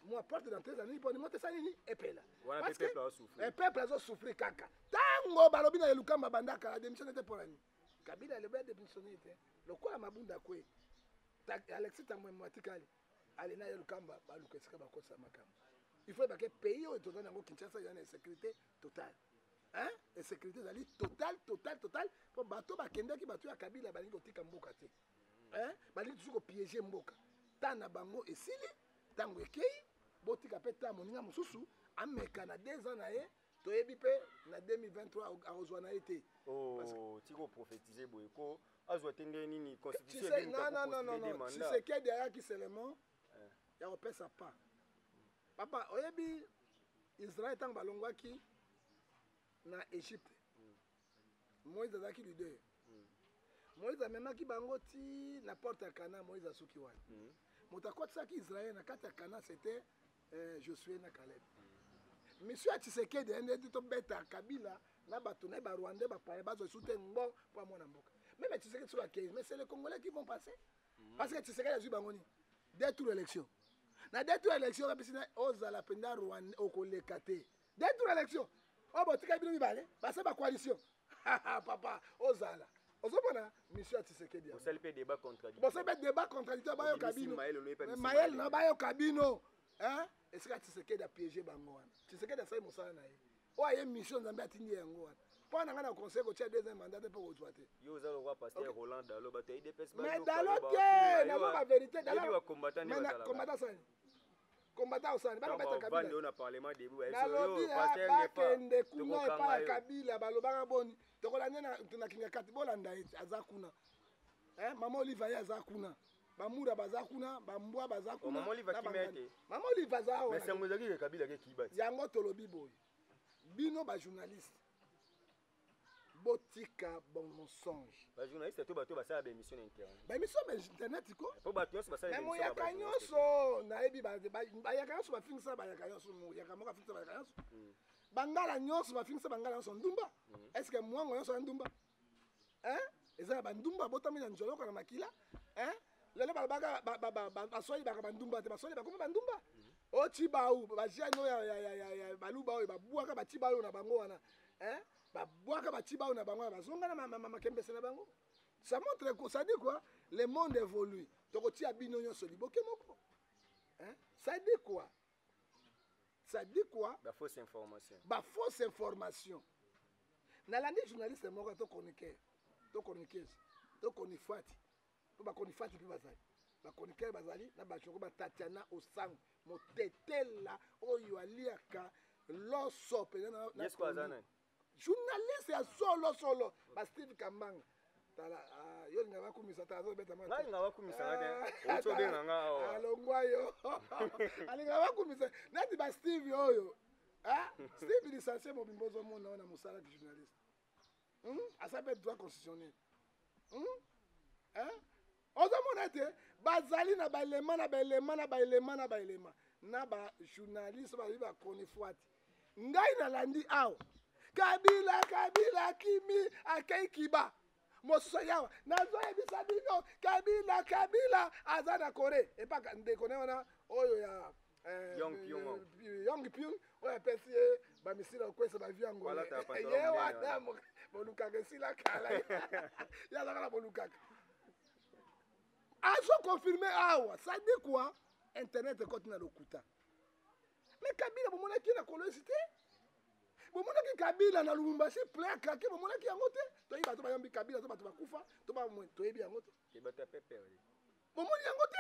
Mwa porte d'entrée eza nini? Mpo nini esa nini epela? Wana mpe peuple azosouffrir. Peuple azosouffrir kaka. Ntango balobi na Lukamba bandaka adémissionne te, mpo na nini? Kabila alobi adémissionne te. Lokola Mabunda akwei, Alexis Tambwe atikali ale na ye Lukamba, baluka esika bakotisa makambo. Il faut ebake pays oyo toza nango, Kinshasa eza na insécurité totale, hein? Insécurité ezali totale, totale, totale, mpo bato bakendaki, bato ya Kabila balingi kotika mboka te, hein? Balingi toujours kopiéger mboka. Ntango na bango esili, ntango ekei, botika mpe ta moninga mosusu ameka na 2 ans na ye. Toyebi mpe na 2023 akozwa na ye te. Oh, tika oprophétise boye ko azwa te. Ndenge nini constitution? Non, non, non, non, non. Tshisekedi ayaki seulement ya kopesa pa papa. Oyebi Israel, ntango balongwaki na Égypte, Moïse azalaki leader. Moïse amemaki bango ti na porte ya Canaan. Moïse asuki wana. Moto akotisaki Israel na kati ya Canaan, c'était Josué na Caleb. Mission ya Tshisekedi ende tobeta Kabila na bato na ye, Barwandais, bapaya bazwa esu te ngo mpo amona mboka. Même Tshisekedi soki akei, mais c'est les Congolais qui vont passer, parce que Tshisekedi azwi bango nini? Deux tours élection. Na deux tours élection, kapesi na ozala mpenza Rwanda, okoleka te. Deux tours élection oyo botikali bino mibale, base bacoalition, papa, ozala ozomona mission ya Tshisekedi. Bosali mpe débat contradictoire. Bosali mpe débat contradictoire, bayoka Obimisi bino. mayele, oyebi mpe Mayele na bayoka bino, hein? Esika Tshisekedi apiéger bango wana, Tshisekedi asali mosala na ye oyo aye mission Nzambe atindi ye yango wana. Mpo na ngai na conseil kotia deuxième mandat te, mpo kozwa te. Yo oza lokwa pasteur Roland Dalo, bato ya UDPS. Mais Dalo te, nazo bavérité. Yebi bacombattant nde bazalaka. Combattant sani, combattant osani bana beta Bavandi Kabila. oyo na parlement debout. Nalobi bakende kuna epai ya Kabila, balobaka boni tokolanda na kinga kati. Bolanda ye, aza kuna. Mama Olive aye, aza kuna, bamura baza kuna, bambwa baza kuna. Mama Olive na akima bangani. ete. Mama Olive aza awa. Mais sango ezalaki ke Kabila ke kiba ti. Yango tolobi boye, bino bajournaliste, botika bon mensonge. Bajournaliste to bato basala baémission na internet? Baémission ba internet ko. Mpo bato nyonso basala Me baémission na moyaka bajournaliste. Nyonso nayebi, bayaka nyonso bafingisa bayaka nyonso, moyaka moko afingisa bayaka nyonso, bangala nyonso bafingisa bangala nyonso ndumba. Est ce que mwango nyonso ya ndumba, hein? Eza na bandumba botami na nzoloko na makila, hein? Lelo balobaka baswahili baka bandumba te, baswahili bakomi bandumba. Oyo cibau, bajeune oyo ya baluba oyo babwaka bacibau na bango wana, hein? Babwaka bati bao na bango, bazonga na makembese na bango. Ça montre, ça dit quoi? Le monde évolue. Tokotia bino nyonso liboke moko. Hein? Ça dit quoi? Ça dit quoi? Ba fausse information. Ba fausse information. Nalandi journaliste moko to chroniqueur, to chroniqueuse, to chronifuati. To ba chronifuati pe bazali. Ba chroniqueur bazali na ba choko ba Tatiana Osango, motetela oyo aliaka loso pe na na. Yesko azana. Journaliste ya solo solo, ba Steve Kambanga. Tala, ah, yo linga bakumisa tala azobeta mwa. Ngai linga bakumisa nga te. Outi obenga nga awa. Alongwa yo. Alinga bakumisa neti ba Steve oyo. Ah, Steve licencié mobimba ozomona oyo na mosala ki journaliste. Asa pe droit constitutionnel. Hein? Ozomona ete bazali na baelema na baelema na baelema na baelema na ba journaliste bazali ba chronifuati. Ngai nalandi awa Kabila Kabila kimi akei kiba mosusu yawa nazoyebisa bino Kabila Kabila aza na Corée epaka ndeko ne wana oyo ya Yong Pyong Yong Pyong oyo apesi ye bamisila kokwesa bavi yango ye wana bolukaka esila kala ye azalaka na bolukaka azoconfirme awa. Ça dit quoi? Internet ekoti na lokuta. Mais Kabila bomonaki na Kolwezi te, bomonaki Kabila na Lubumbashi plein craqué, bomonaki yango te. Toyebi bato bayambi Kabila to bato bakufa to toyebi yango te, bomoni yango te.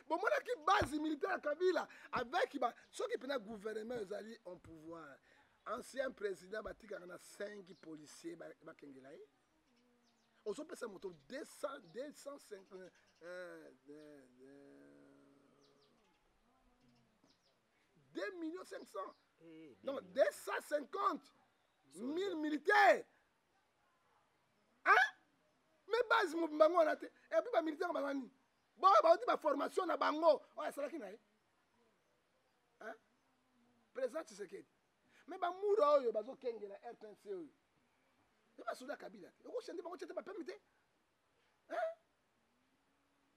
Bomonaki base militaire ya Kabila avec ba soki mpena gouvernement ezali en pouvoir, ancien président batikaka na 5 policiers bakengela ye. Ozopesa moto 200, 205, 2 millions 500, non, 250 000 militaires. Hein? Mais base mobimba ngo wana te. Et puis ba militaires baza nini? Bon, bauti ba formation na bango oyo asalaki na ye. Hein? Président Tshisekedi. Mais ba mura oyo bazokengela RTNC oyo. Mais basoda Kabila te. Okoshande bango te bapemi te. Hein?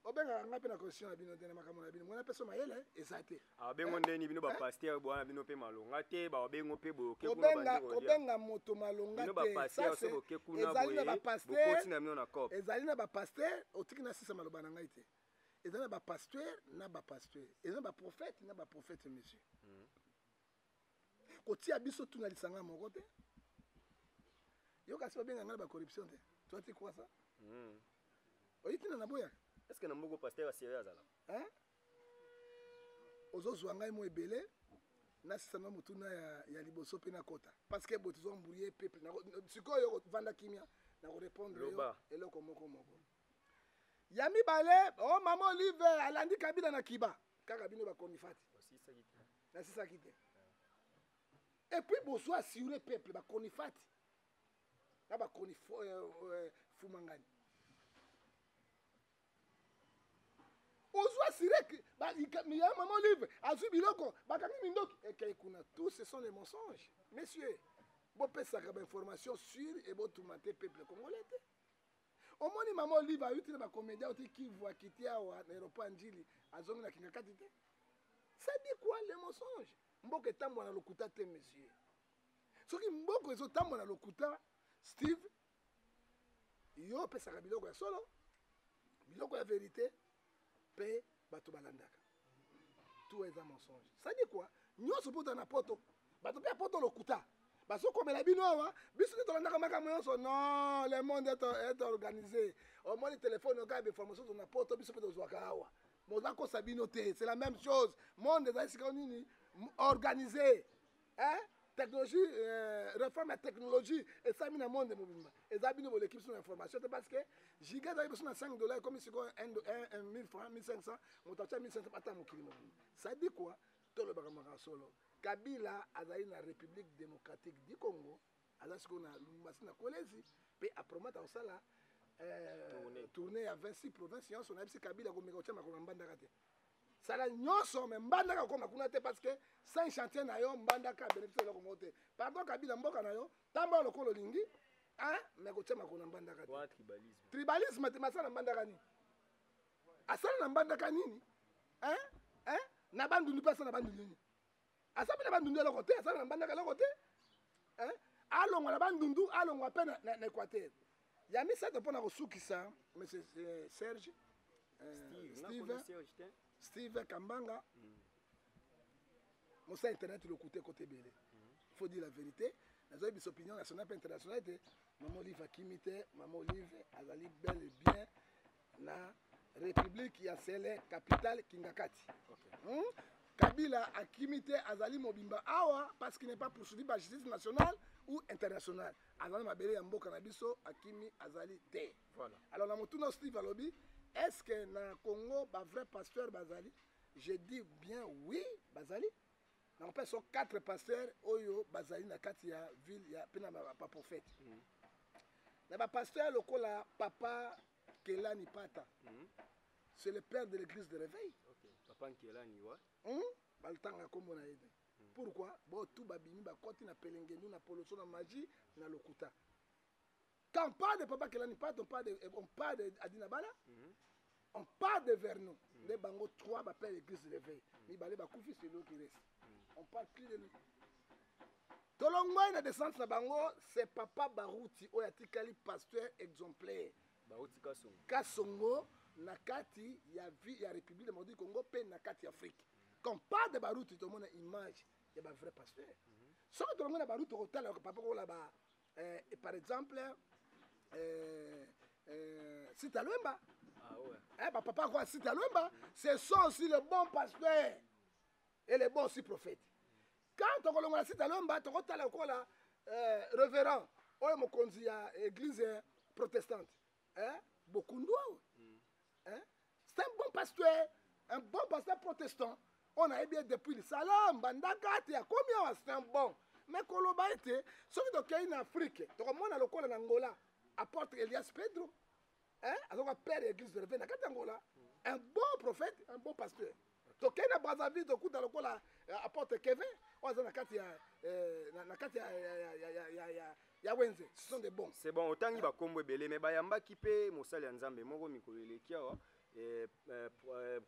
Obengaka nga mpe na constitution na bino te na makambo na bino mwana peso mayele eza te. Abengo ndeni bino ba pasteur bwana bino mpe malonga te, babengo mpe boke kuna kobenga moto malonga te. Ba pasteur so boke kuna boye bokoti na bino na cop. Ezali na ba pasteur otiki na sisa maloba na ngai te. Ezali na ba pasteur na ba pasteur, ezali na ba prophète na ba prophète monsieur. Kotia biso tuna lisanga moko te. Yo kasi babenga ngai na ba corruption te. Toi tu crois ça? Oyi tina na boya. Est-ce que na mboko pasteur a sérieux azala? Hein? Ozozwa ngai mo ebele nasisama motuna ya liboso mpe nakota parce que boye tozo embrouiller peuple. Sikoyo vanda kimia na korépondre yo eloko moko moko. Ya mibale, oh mama Olive alandi Kabila na Kiba. Kaka bino bakomi fati. Nasisaki te. Et puis bozo assurer peuple bakomi fati. Na bakoni fumangani. Ozo assurer que ba ya mama Olive azwi biloko bakangi mindoki ekei kuna. Tout ce sont les mensonges. Messieurs, bopesaka ba information sûre et botuma te peuple congolais te. Omoni mama Olive ayuti na ba comédien oti Kivu akiti awa na aéroport ya Ndjili azongi na Kingakati te. Ça dit quoi les mensonges? Mboka etambola na lokuta te monsieur. Soki mboka ezotambola na lokuta, Steve, yo opesaka biloko ya solo, biloko ya vérité, pe bato balandaka. Tout est un mensonge. Ça dit quoi? Nyonso pota na poto. Bato pe ya poto lokuta. Bazokomela bino awa, biso nde tolandaka makambo nyonso. Non, le monde est organisé. Omoni téléphone oka ba information na poto, biso pe tozwaka awa. Bozakosa bino te, c'est la même chose. Monde ezali sika nini? Organisé. Hein? Technologie, réforme ya technologie esami na monde mobimba. Eza bino boleki biso na information te parce que giga ezali biso na 5 $ ekomi sikoyo un 1000 francs, 1500, moto atia 1500 ata mokili mobimba. Ça dit quoi? Tolobaka makambo solo. Kabila azali na République démocratique du Congo, aza sikoyo na Lubumbashi na Kolwezi, pe apromata kosala tournée ya 26 provinces nyonso. Nayebisi Kabila komeka kotia makolo na mbandaka te. Sala nyonso mais mbandaka kokoma kuna te parce que 5 chantier na yo mbandaka bénéfice eloko moko te. Pardon Kabila, mboka na yo tambola lokola olingi, hein, mais kotia makolo na mbandaka te. Wana tribalisme. Tribalisme te, masala na mbandaka nini? Asala na mbandaka nini? Hein? Hein? Na bandundu pe asala na bandundu nini? Asala pe na bandundu eloko te, asala na mbandaka eloko te. Hein? Alongwa na Bandundu, alongwa pe na Équateur. Ya misato mpona kosukisa, monsieur Serge, Steve, Steve, Steve Kambanga, Mosa internet lokuta ekota ebele. Faut dire la vérité. Nazoyi biso opinion nationale pe internationale te. Mama Olive akimi te, Mama Olive azali bel et bien na République ya Sele, capitale Kingakati. Kabila akimi te, azali mobimba awa parce qu'il n'est pas poursuivi par justice nationale ou internationale. Azali mabele ya mboka na biso, akimi azali te. Voilà. Alors na motuna Steve alobi, est-ce que na Congo ba vrai pasteur bazali? Je dis bien oui, bazali. Na kopesa so 4 pasteurs oyo bazali na kati ya ville ya pe na ba prophète. Na ba pasteur lokola papa Kelani Pata. C'est le père de l'église de réveil. Okay. Papa Kelani, ouais. Baltanga kombo na ye te. Pourquoi? Bo tout babimi bakoti na pelengenu na poloso na magie na lokuta. Quand on parle de papa Kelani Pata, on parle de Adina Bala. On parle de Vernon. Les bango 3 ba père l'église de réveil. Mibale ba kufi, c'est lui qui reste. On parle plus de lui. Tolongwa na descente na bango, c'est papa Baruti oyo atikali pasteur exemplaire. Baruti Kasongo. Kasongo na kati ya vie ya République démocratique du Congo pe na kati ya Afrique. Quand on parle de Baruti, tout le monde a image ya ba vrai pasteur. Soki tolongwa na Baruti tokotala papa kola ba par exemple Sita Luemba. Ah ouais. Eh, bah, papa quoi, Sita Luemba, ce sont aussi les bons pasteurs et les bons aussi prophètes. Quand on a Sita Luemba, on a quoi là révérend, oyo mokonzi ya église protestante. Hein? Bokundu, hein? C'est un bon pasteur, un bon pasteur protestant. On a bien depuis le salam, bandaka, te, combien c'est un bon. Mais koloba ete, soki tokei na Afrique, tokomona lokola na Angola, apôtre Elias Pedro, hein? Azoka père église de réveil na kati Angola, un bon prophète, un bon pasteur. Tokei na Brazzaville, tokuta lokola apôtre Kevin, oyo aza na kati ya na, na kati ya, ya, ya, ya, ya, ya, ya, ya Wenze, ce sont des bons. C'est bon, otangi ba kombo ebele, mais bayambaki pe mosali ya Nzambe moko mikolo eleki awa,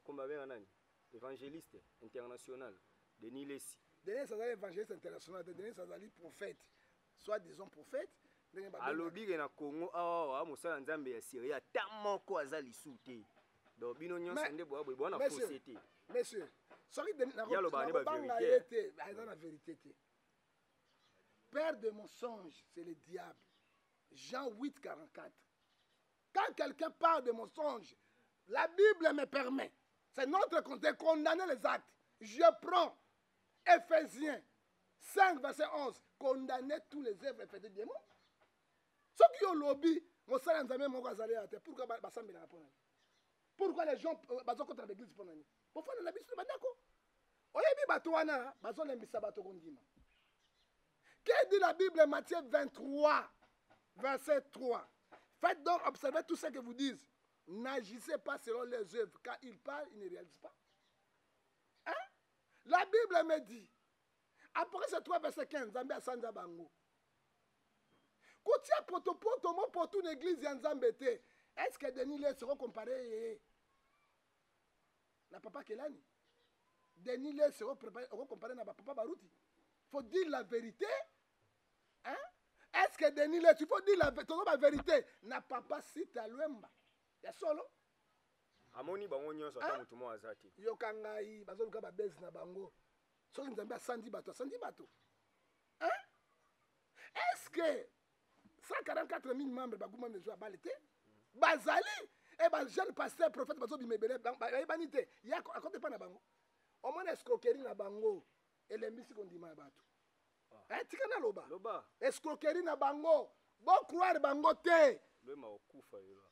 komba benga nani? Évangéliste international, Denis Lessie. Denis azali évangéliste international, Denis azali prophète, soit disons prophète. Ndenge ba Alobi ke na Congo awa, awa, mosala Nzambe ya Syrie, ata moko aza lisu te. Donc bino nyonso Mais, nde boya boye, boya na monsieur, société. Monsieur, soki Denis, na Ya loba, ne ba kobanga vérité. ye te, aza na vérité te. Père de mensonge, c'est le diable. Jean 8, 44. Quand quelqu'un parle de mensonge, la Bible me permet. C'est notre compte de condamner les actes. Je prends Éphésiens 5, verset 11. Condamner tous les œuvres faites des démons. Ceux qui ont lobby, mosala nzambe moko azali ya te. Pourquoi basambelaka mpona nini? Pourquoi les gens bazo contre l'église mpona nini? Bofanda na biso bandako. Oyebi bato wana, bazolembisa bato kondima. Que dit la Bible, Matthieu 23, verset 3? Faites donc observer tout ce que vous disent. N'agissez pas selon leurs œuvres. Quand ils parlent, ils ne réalisent pas. Hein? La Bible me dit, après ce 3, verset 15, Nzambe asanza bango. Kotia poto-poto, mo poto une église ya Nzambe te. Est-ce que Denis Lessie sera comparé na papa Kelani? Denis Lessie sera comparé na papa Baruti? Faut dire la vérité. Hein? Est-ce que Denis Lessie, il faut dire la vérité na papa Sita Luemba? Ya solo? Amoni bango nyonso ata Hein? motu moko aza te. Yoka ngai, bazoluka ba base na bango. Soki Nzambe asandi bato, asandi bato. Hein? Est-ce que 144 000 membres baguma mezo ya bale te? Bazali et ba jeune pasteur prophète bazo bimebele, bayebani te. Ya akote pa na bango. Omona escroquerie na bango elembisi kondima ya bato. Ah. Hein, tika na loba. Loba. Escroquerie na bango. Bo croire bango te. Lwema okufa yo.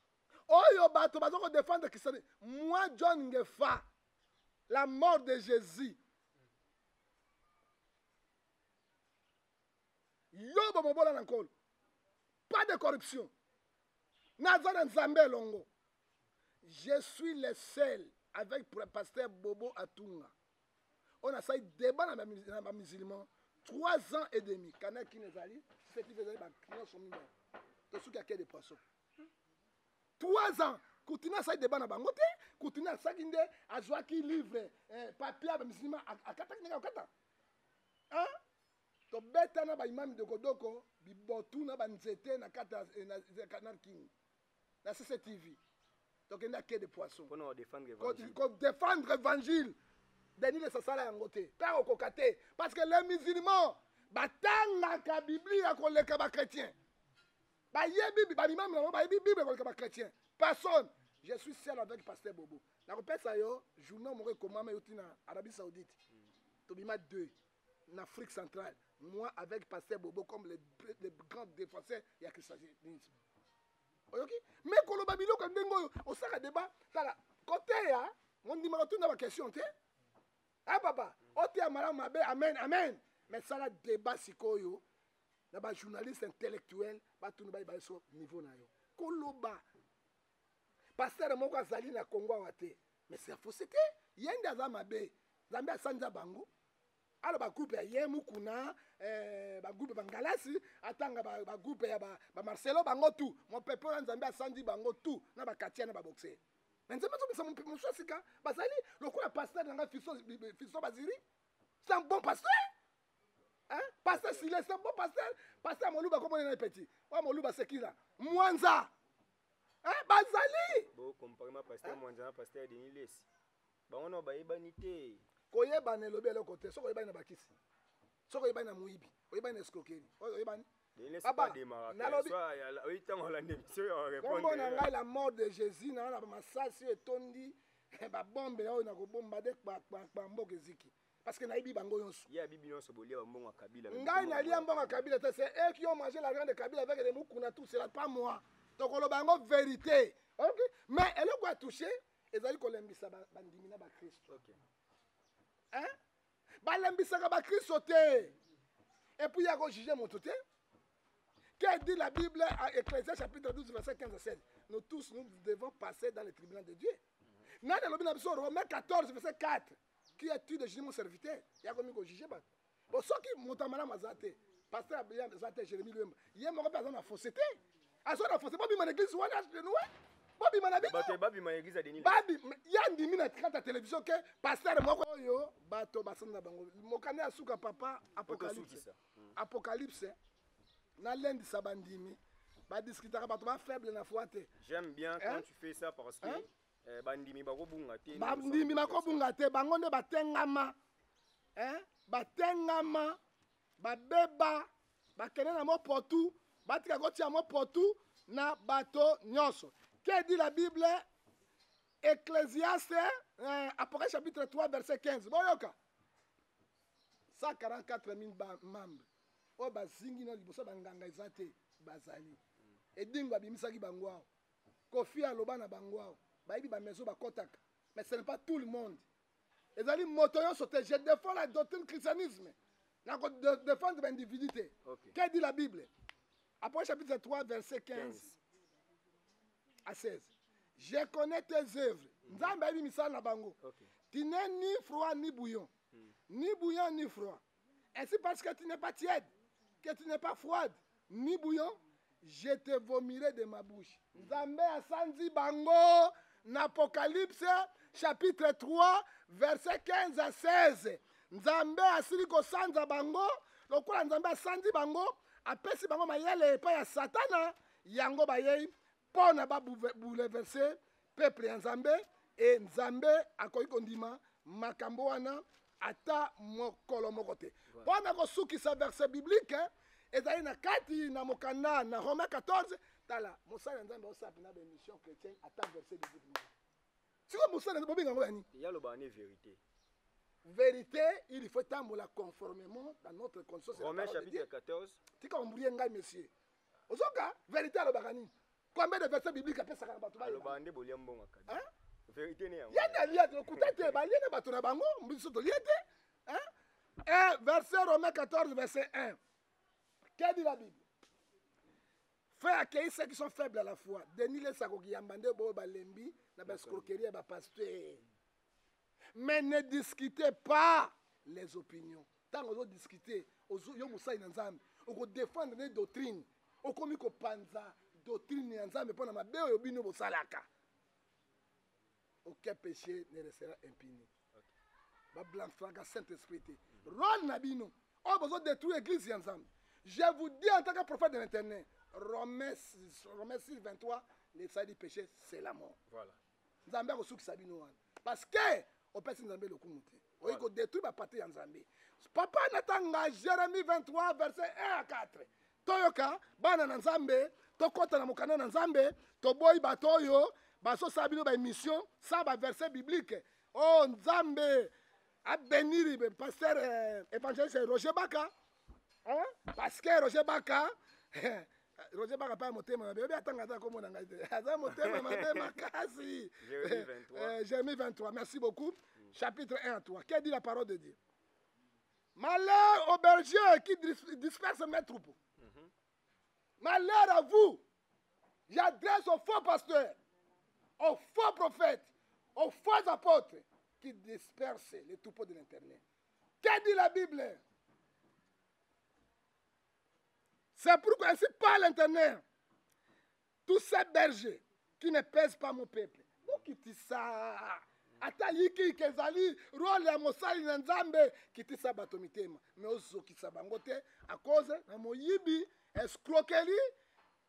Oyo bato bazo ko défendre Christian. Moi John Ngefa, la mort de Jésus. Yo bomobola na nkolo. Pas de corruption. Naza na Nzambe elongo. Je suis le seul avec pasteur Bobo Atunga. On a ça débat na ba musulman 3 ans et demi. Kana ki nezali, c'est qui faisait ba clients sont mineurs. To suki a des poissons. 3 ans. Koutina ça débat na bango te. Koutina ça ki nde azwaki livre, papier ba musulman akata ki nde akata. Hein? Tobeta na baimami dokodoko bibotu na banzete na kati ya Canal King na CCTV. Tokende ake de poisson kodefendre évangile. Denis Lessie asala yango te, mpe akokoka te, parce que les musulmans batangaka Biblia koleka bachrétien. Bayebi bamimami na bango, bayebi Bible koleka bachrétien. Personne. Je suis seul avec pasteur Bobo. Nakopesa yo journal moko ekomama euti na Arabie Saoudite. Tobima deux en Afrique centrale, moi avec pasteur Bobo comme le grand défenseur ya christianisme. Oyoki? Mais koloba biloko ndenge oyo osaka débat, tala koteya mondimaka tuna baquestion te. Ah papa, oteya malamu mabe, amen amen, mais sala débat sikoyo na bajournaliste intellectuel, batuna bayeba so niveau na yo. Koloba pasteur moko azali na Congo awa te, mais c'est fausseté. Ye nde aza mabe, Nzambe asanza bango. Alo bagroupe ya ye Mukuna, bagroupe bangalasi, atanga bagroupe ya ba Marcelo, bango tout mopepe wana Nzambe asanzi bango tout na bakatia na baboxer. Mais Nzambe azobimisa mosu ya sika, bazali lokola pasteur na ngai Fiso Baziri, c'est un bon pasteur. Hein? Pasteur Sile, c'est un bon pasteur. Pasteur Moluba, comment on est petit? Ouais, Moluba, c'est qui là? Mwanza. Hein? Bazali. Bon, comparé ma pasteur Mwanza, pasteur Denis Lessie. Bango na bayebani te. Koyebana elobi eloko te. Soki oyebani na bakisi, soki oyebani na moyibi, oyebani na escroquerie, oyebani. Papa, nalobi kombo na ngai la mort de Jésus, na na masasi etondi babombe oyo nakobomba de kpa mboka eziki. Parce que nayebi bango nyonso. Ye abibi nyonso bolia ba mbongo ya Kabila. Ngai nalia mbongo ya Kabila te, c'est eux qui ont mangé l'argent de Kabila avec les Mukuna, tout cela, pas moi. Tokoloba yango vérité. OK? Mais eloko ya touché ezali kolembisa bandimi na bakristo. OK. Hein? Balembisaka bakristo te. Et puis ya ko juger moto te. Que dit la Bible à Ecclésiaste chapitre 12 verset 15 à 16? Nous tous nous devons passer dans le tribunal de Dieu. Nani alobi na biso Romains 14 verset 4? Qui es-tu de juger mon serviteur? Ya komi ko juger bato. Bon, soki moto ya malamu aza te, pasteur Abraham aza te, Jérémie Luemba, ye moko mpe aza na fausseté. Aza na fausseté, bobima na église wana, de Noël. Bobima na bino. Bato babima na église ya Denis. Babi, ya ndimi na kati ya télévision ke pasteur moko oyo bato basanda na bango. Mokanda ya suka papa, Apocalypse. Otosukisa. Apocalypse, nalendisa bandimi, badiskutaka bato ba faible na foi te. J'aime bien quand Hein? tu fais ça parce que Hein? Bandimi bakobunga te. Bandimi bakobunga te, bango nde batengama. Hein? Batengama, babeba, bakende na mopotu, batika kotia mopotu na bato nyonso. Que dit la Bible? Ecclésiaste, Apocalypse chapitre 3 verset 15. Boyoka. 144 000 membres. Oyo bazingi na liboso banganga eza te, bazali. Edingo abimisaki bango awa. Kofi aloba na bango awa. Bayebi ba maison bakotaka. Mais ce n'est pas tout le monde. Ezali moto nyonso te. Je défends la doctrine christianisme. Nako défendre l'individu te. Ok. Que dit la Bible? Apocalypse chapitre 3 verset 15 15. à 16. Je connais tes œuvres. Nzambe ayebi misala na bango. Ok. Tu n'es ni froid ni bouillon. Ni bouillon ni froid. Ainsi parce que tu n'es pas tiède, que tu n'es pas froide, ni bouillon, je te vomirai de ma bouche. Nzambe asanzi bango na Apocalypse chapitre 3 verset 15 à 16. Nzambe asili kosanza bango, lokola Nzambe asanzi bango, apesi bango mayele epai ya Satana, yango bayei mpona ba bouleverser peuple ya Nzambe, e Nzambe akoki kondima makambo wana ata mokolo moko te. Mpona kosukisa verset biblique, ezali na kati na mokanda na Romains 14, tala mosali ya Nzambe osala na ba émission chrétienne ata verset biblique moko. Sikoyo mosali ya Nzambe bobenga yango ya nini? Ya loba ni vérité. Vérité, il faut tambola conformément dans notre conscience. Romains chapitre 14. Tika ombrie ngai monsieur. Ozoka vérité alobaka nini? Combien de versets bibliques apesaka na bato bayeba? Aloba nde bolia mbongo kadi. Hein? Vérité ne yango. Ya na lia lokuta te, balie na bato na bango, biso tolie te. Hein? Un verset Romains 14 verset 1. Que dit la Bible? Fais accueillir ceux qui sont faibles à la foi. Denis Lessie akoki yamba nde boyo balembi na ba escroquerie ya ba pasteur. Mais ne discutez pas les opinions. Tant que vous discutez, yo mosali na Nzambe, oko défendre les doctrines, okomi kopanza doctrine ya Nzambe pona mabe oyo bino bosalaka. Aucun péché ne restera impuni. Ba blanc franga Saint-Esprit te. Rôle na bino. Oyo bozo détruire église ya Nzambe. Je vous dis en tant que prophète de l'Éternel, Romains 6, 23, le salaire du péché, c'est la mort. Voilà. Nzambe akosukisa bino wana. Parce que opesi Nzambe lokumu te. Oyi ko détruire ba pate ya Nzambe. Papa natanga Jérémie 23 verset 1 à 4. Toyoka bana na Nzambe, tokota na mokanda na Nzambe, toboyi bato oyo bazosala bino ba émission sans ba verset biblique. Oh Nzambe a bénir pasteur évangéliste Roger Baka. Hein? Parce que Roger Baka Roger Baka pa motema mabe, obi atanga ata komona ngai te. Aza motema mabe makasi. Jérémie 23. Jérémie 23, merci beaucoup. Chapitre 1 à 3. Qu'est dit la parole de Dieu? Malheur aux bergers qui dispersent mes troupeaux. Malheur à vous. J'adresse aux faux pasteurs, aux faux prophètes, aux faux apôtres qui dispersent les troupeaux de l'Éternel. Que dit la Bible? C'est pourquoi ainsi parle l'Éternel. Tous ces bergers qui ne pèsent pas mon peuple. Bokitisa. Ata yiki kezali rôle ya mosali na Nzambe kitisa bato mitema. Mais ozokisa bango te à cause na moyibi escroquerie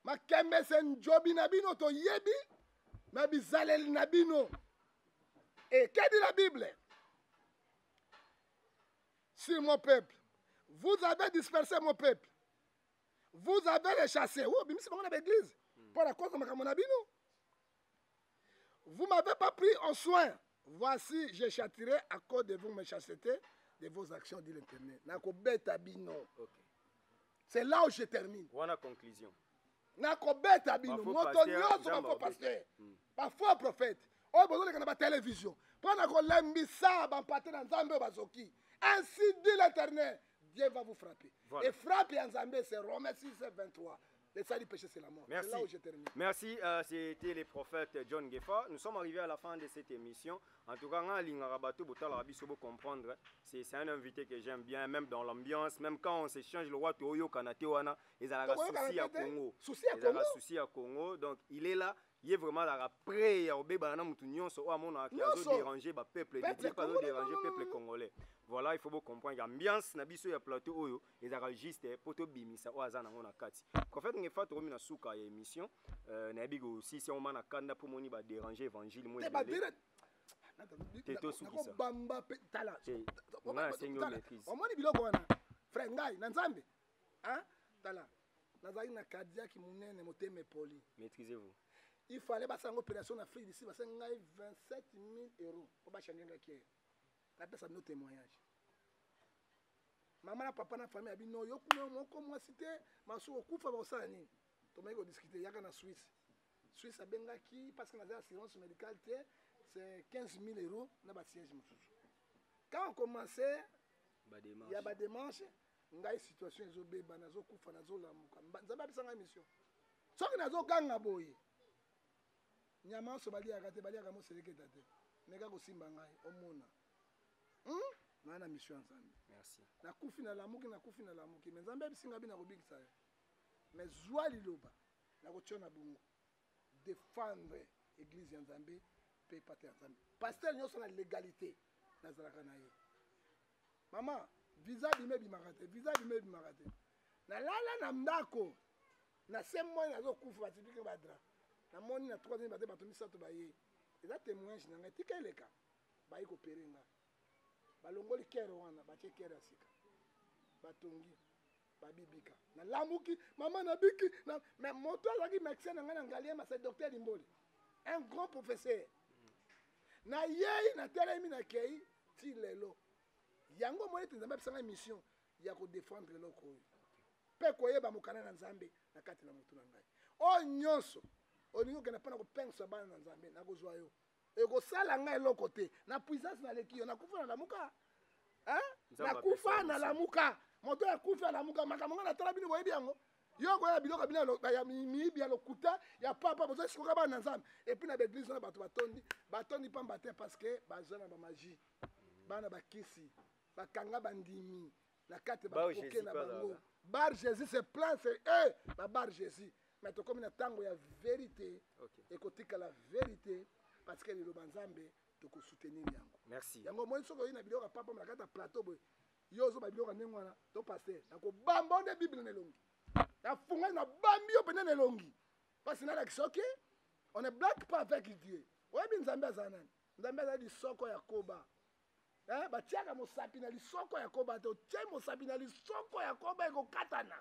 makembe se njobi na bino toyebi na bizaleli na bino. Et que dit la Bible? Sur mon peuple, vous avez dispersé mon peuple. Vous avez les chassés. Oh, bimisi bango na l'église. Pour la cause de makambo na bino. Vous m'avez pas pris en soin. Voici, je châtirai à cause de vous méchanceté, de vos actions, dit l'Éternel. Nakobeta bino. C'est là où je termine. Voilà conclusion. Nakobeta bino. Bafo Moto pasteur, nyonso Nzambe bafo obeta. pasteur. Bafo prophète. Oyo bozoleka na ba télévision. Mpona kolembisa bampate na Nzambe oyo bazoki. Ainsi dit l'Éternel, Dieu va vous frapper. Voilà. Et frappe ya Nzambe, c'est Romains 6, 23. Le salut du péché, c'est la mort. Merci. C'est là où je termine. Merci. C'était le prophète John Ngefa. Nous sommes arrivés à la fin de cette émission. En tout cas, nga bato botala rabi sobo comprendre. C'est un invité que j'aime bien, même dans l'ambiance, même quand on s'échange le roi Toyo Kanate wana, ils ont la Toyo souci à Kanate, Congo. Souci à Ils ont la Congo. souci à Congo. Donc, il est là. Il est vraiment dans la pré, ya obe bana mutu nyonso, oyo amona ki azo Nyonso. déranger ba peuple, Peuple dédié pas congolais, déranger non, non, peuple non. congolais. Voilà, il faut beaucoup comprendre l'ambiance na biso ya plateau oyo ezaka juste po to bimisa oyo aza nango na kati. Prophète Ngefa tokomi na suka ya émission, nayebi ko si si on na kanda po moni ba déranger évangile mo Te ba ebele. dire Te to sukisa. Nako bamba pe tala. Te, nga na sengi yo Tala. maîtrise. Omoni biloko wana. Frère ngai na Nzambe. Hein? Tala. Nazali na cardiaque munene motema epoli. Maîtrisez-vous. Il fallait basala opération en Afrique d'ici, basala ngai 27 000 euros po ba changer ngai kier. Napesa bino témoignage. Mama na papa na famille abi no yo kuna moko mwasi te, masu okufa bakosala nini? Tomeki kodiscute yaka na Suisse. Suisse abengaki parce que naza assurance médicale te, c'est 15 000 euros na ba siège mosusu. Quand on commençait, Ba démarche. ya ba démarche, ngai situation ezobeba, nazokufa, nazolamuka. Nzambe apesa ngai mission. Soki nazoganga boye, nyama nyonso baliaka te, baliaka moseleketa te. Meka kosimba ngai, omona. Naa na mission ya Nzambe. Merci. Nakufi nalamuki, nakufi nalamuki. Mais Nzambe ayebisi ngai bino nakobikisa yo. Mais zwa liloba, nakotia na bongo. Défendre église ya Nzambe, pe pate ya Nzambe. Pasteur nyonso na légalité, nazalaka na ye. Mama, visa bime bimaka te, visa bime bimaka te. Nalala na ndako, na se moi nazokufa, batipiki ba drap. Namoni na troisième bate bato misato baye. Eza témoignage na ngai, tika eleka. Baye kopere nga. Balongoli kere wana, batie kere ya sika. Batongi, babibika. Nalamuki, mama nabiki, na, mais moto azalaki médecin na ngai na Ngaliema, c'est docteur Limboli. Un grand professeur. Na yei, na telemi, na kei, ti lelo. Yango moi ete Nzambe apesa ngai mission ya kodéfendre eloko oyo. Mpe koyeba mokanda na Nzambe na kati na motu na ngai. Oyo nyonso olingi okende mpona kopengisa bana na Nzambe, nakozwa yo. Ekosala ngai eloko te. Na puissance naleki yo, nakufa na lamuka. Hein? Nzambe Nakufa apesa na biso. lamuka. Moto akufa na lamuka, makambo ngai natala bino boyebi yango. Yo koya biloko bino ya miyibi ya lokuta, ya papa, bozo sikoka bana na Nzambe. Et puis na ba église wana bato batondi, batondi pamba te parce que baza na ba magie. Bana ba kisi, bakanga bandimi na kati ba Bar koke Jésus na pa bango. zala. Bar Jésus c'est plein, c'est eux, ba bar Jésus. Mais tokomi na tango ya vérité. Ekotika la vérité parce que liloba Nzambe toko soutenir yango. Merci. Yango moi soki oyi na biloko ya papa na kati ya plateau boye. Yo ozoba biloko ya ndenge wana to pasteur, nakobamba nde Bible na elongi. Nafungani nabambi yo mpenza na elongi. Parce nalakisa oke, on ne blague pas avec Dieu. Oyebi Nzambe aza nani? Nzambe aza lisoko ya koba. Eh, batiaka mosapi na lisoko ya koba te, otie mosapi na lisoko ya koba ekokatana.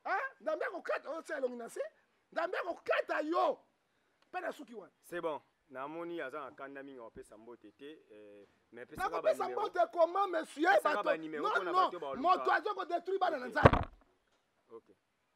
Eh, Nzambe akokata, otia elongi na se, Nzambe akokata yo. Mpe na suki wana. C'est bon. Namoni aza na kanda mingi, apesa mbote te, eh, mais pesaka nakopesa mbote comment, monsieur? Bato non non, moto aza kodétruire bana na Nzambe. OK.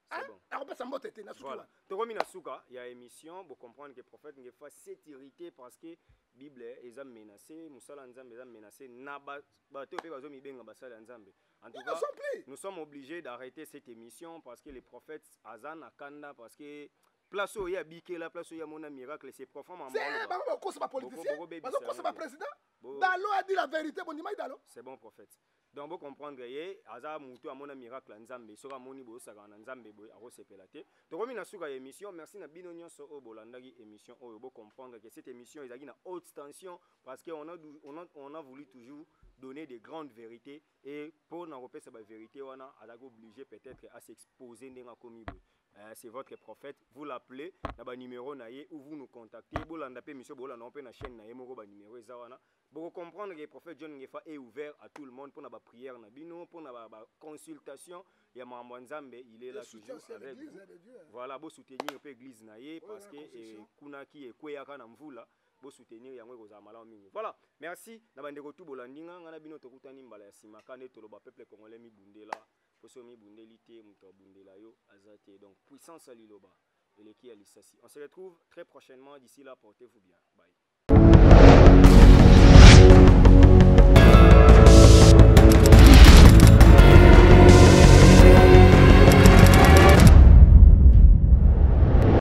C'est bon. Nakopesa mbote te na suki wana. Tokomi na suka ya émission. Bocomprendre que prophète Ngefa s'est irrité parce que Bible eza menacé, mosala Nzambe eza menacé na bato mpe bazomibenga basala ya Nzambe. En tout cas, nous sommes obligés d'arrêter cette émission parce que les prophètes aza na kanda, parce que place oyo abikela, place oyo amona miracle, c'est profond. Bango bakosa bapoliticien, bazokosa baprésident. Dalo a dit la vérité, bondimaki Dalo. C'est bon, prophète. Donc bocomprendre ye, aza mutu amona miracle ya Nzambe. Soki amoni boyosakana na Nzambe boye, akosepela te. Tokomi na suka ya émission. Merci na bino nyonso oyo bolandaki émission oyo. Bocomprendre que cette émission ezalaki na haute tension parce que on a voulu toujours donner des grandes vérités, et mpo na kopesa bavérité wana, azalaki obligé peut-être à s'exposer ndenge akomi boye. C'est votre prophète, vous l'appelez na banuméro na ye ou vous nous contactez. Bolanda mpe émission, bolanda mpe na chaîne na ye moko, banuméro eza wana. Bokocomprendre que prophète John Ngefa est ouvert à tout le monde mpona baprière na bino, mpona baconsultation ya makambo ya Nzambe. Il est là toujours avec vous. Voilà, bosoutenir mpe église na ye parce que ekunaki, ekweyaka na mvula. Bosoutenir yango, ekozala malamu mingi. Voilà, merci na bandeko tu bolandi nga. Nga na bino tokutani mbala ya nsima. Ka nde toloba, peuple congolais, mibundela, po soki omibundeli te, moto abundela yo aza te. Donc puissance ya liloba eleki ya lisasi. On se retrouve très prochainement. D'ici là, portez-vous bien.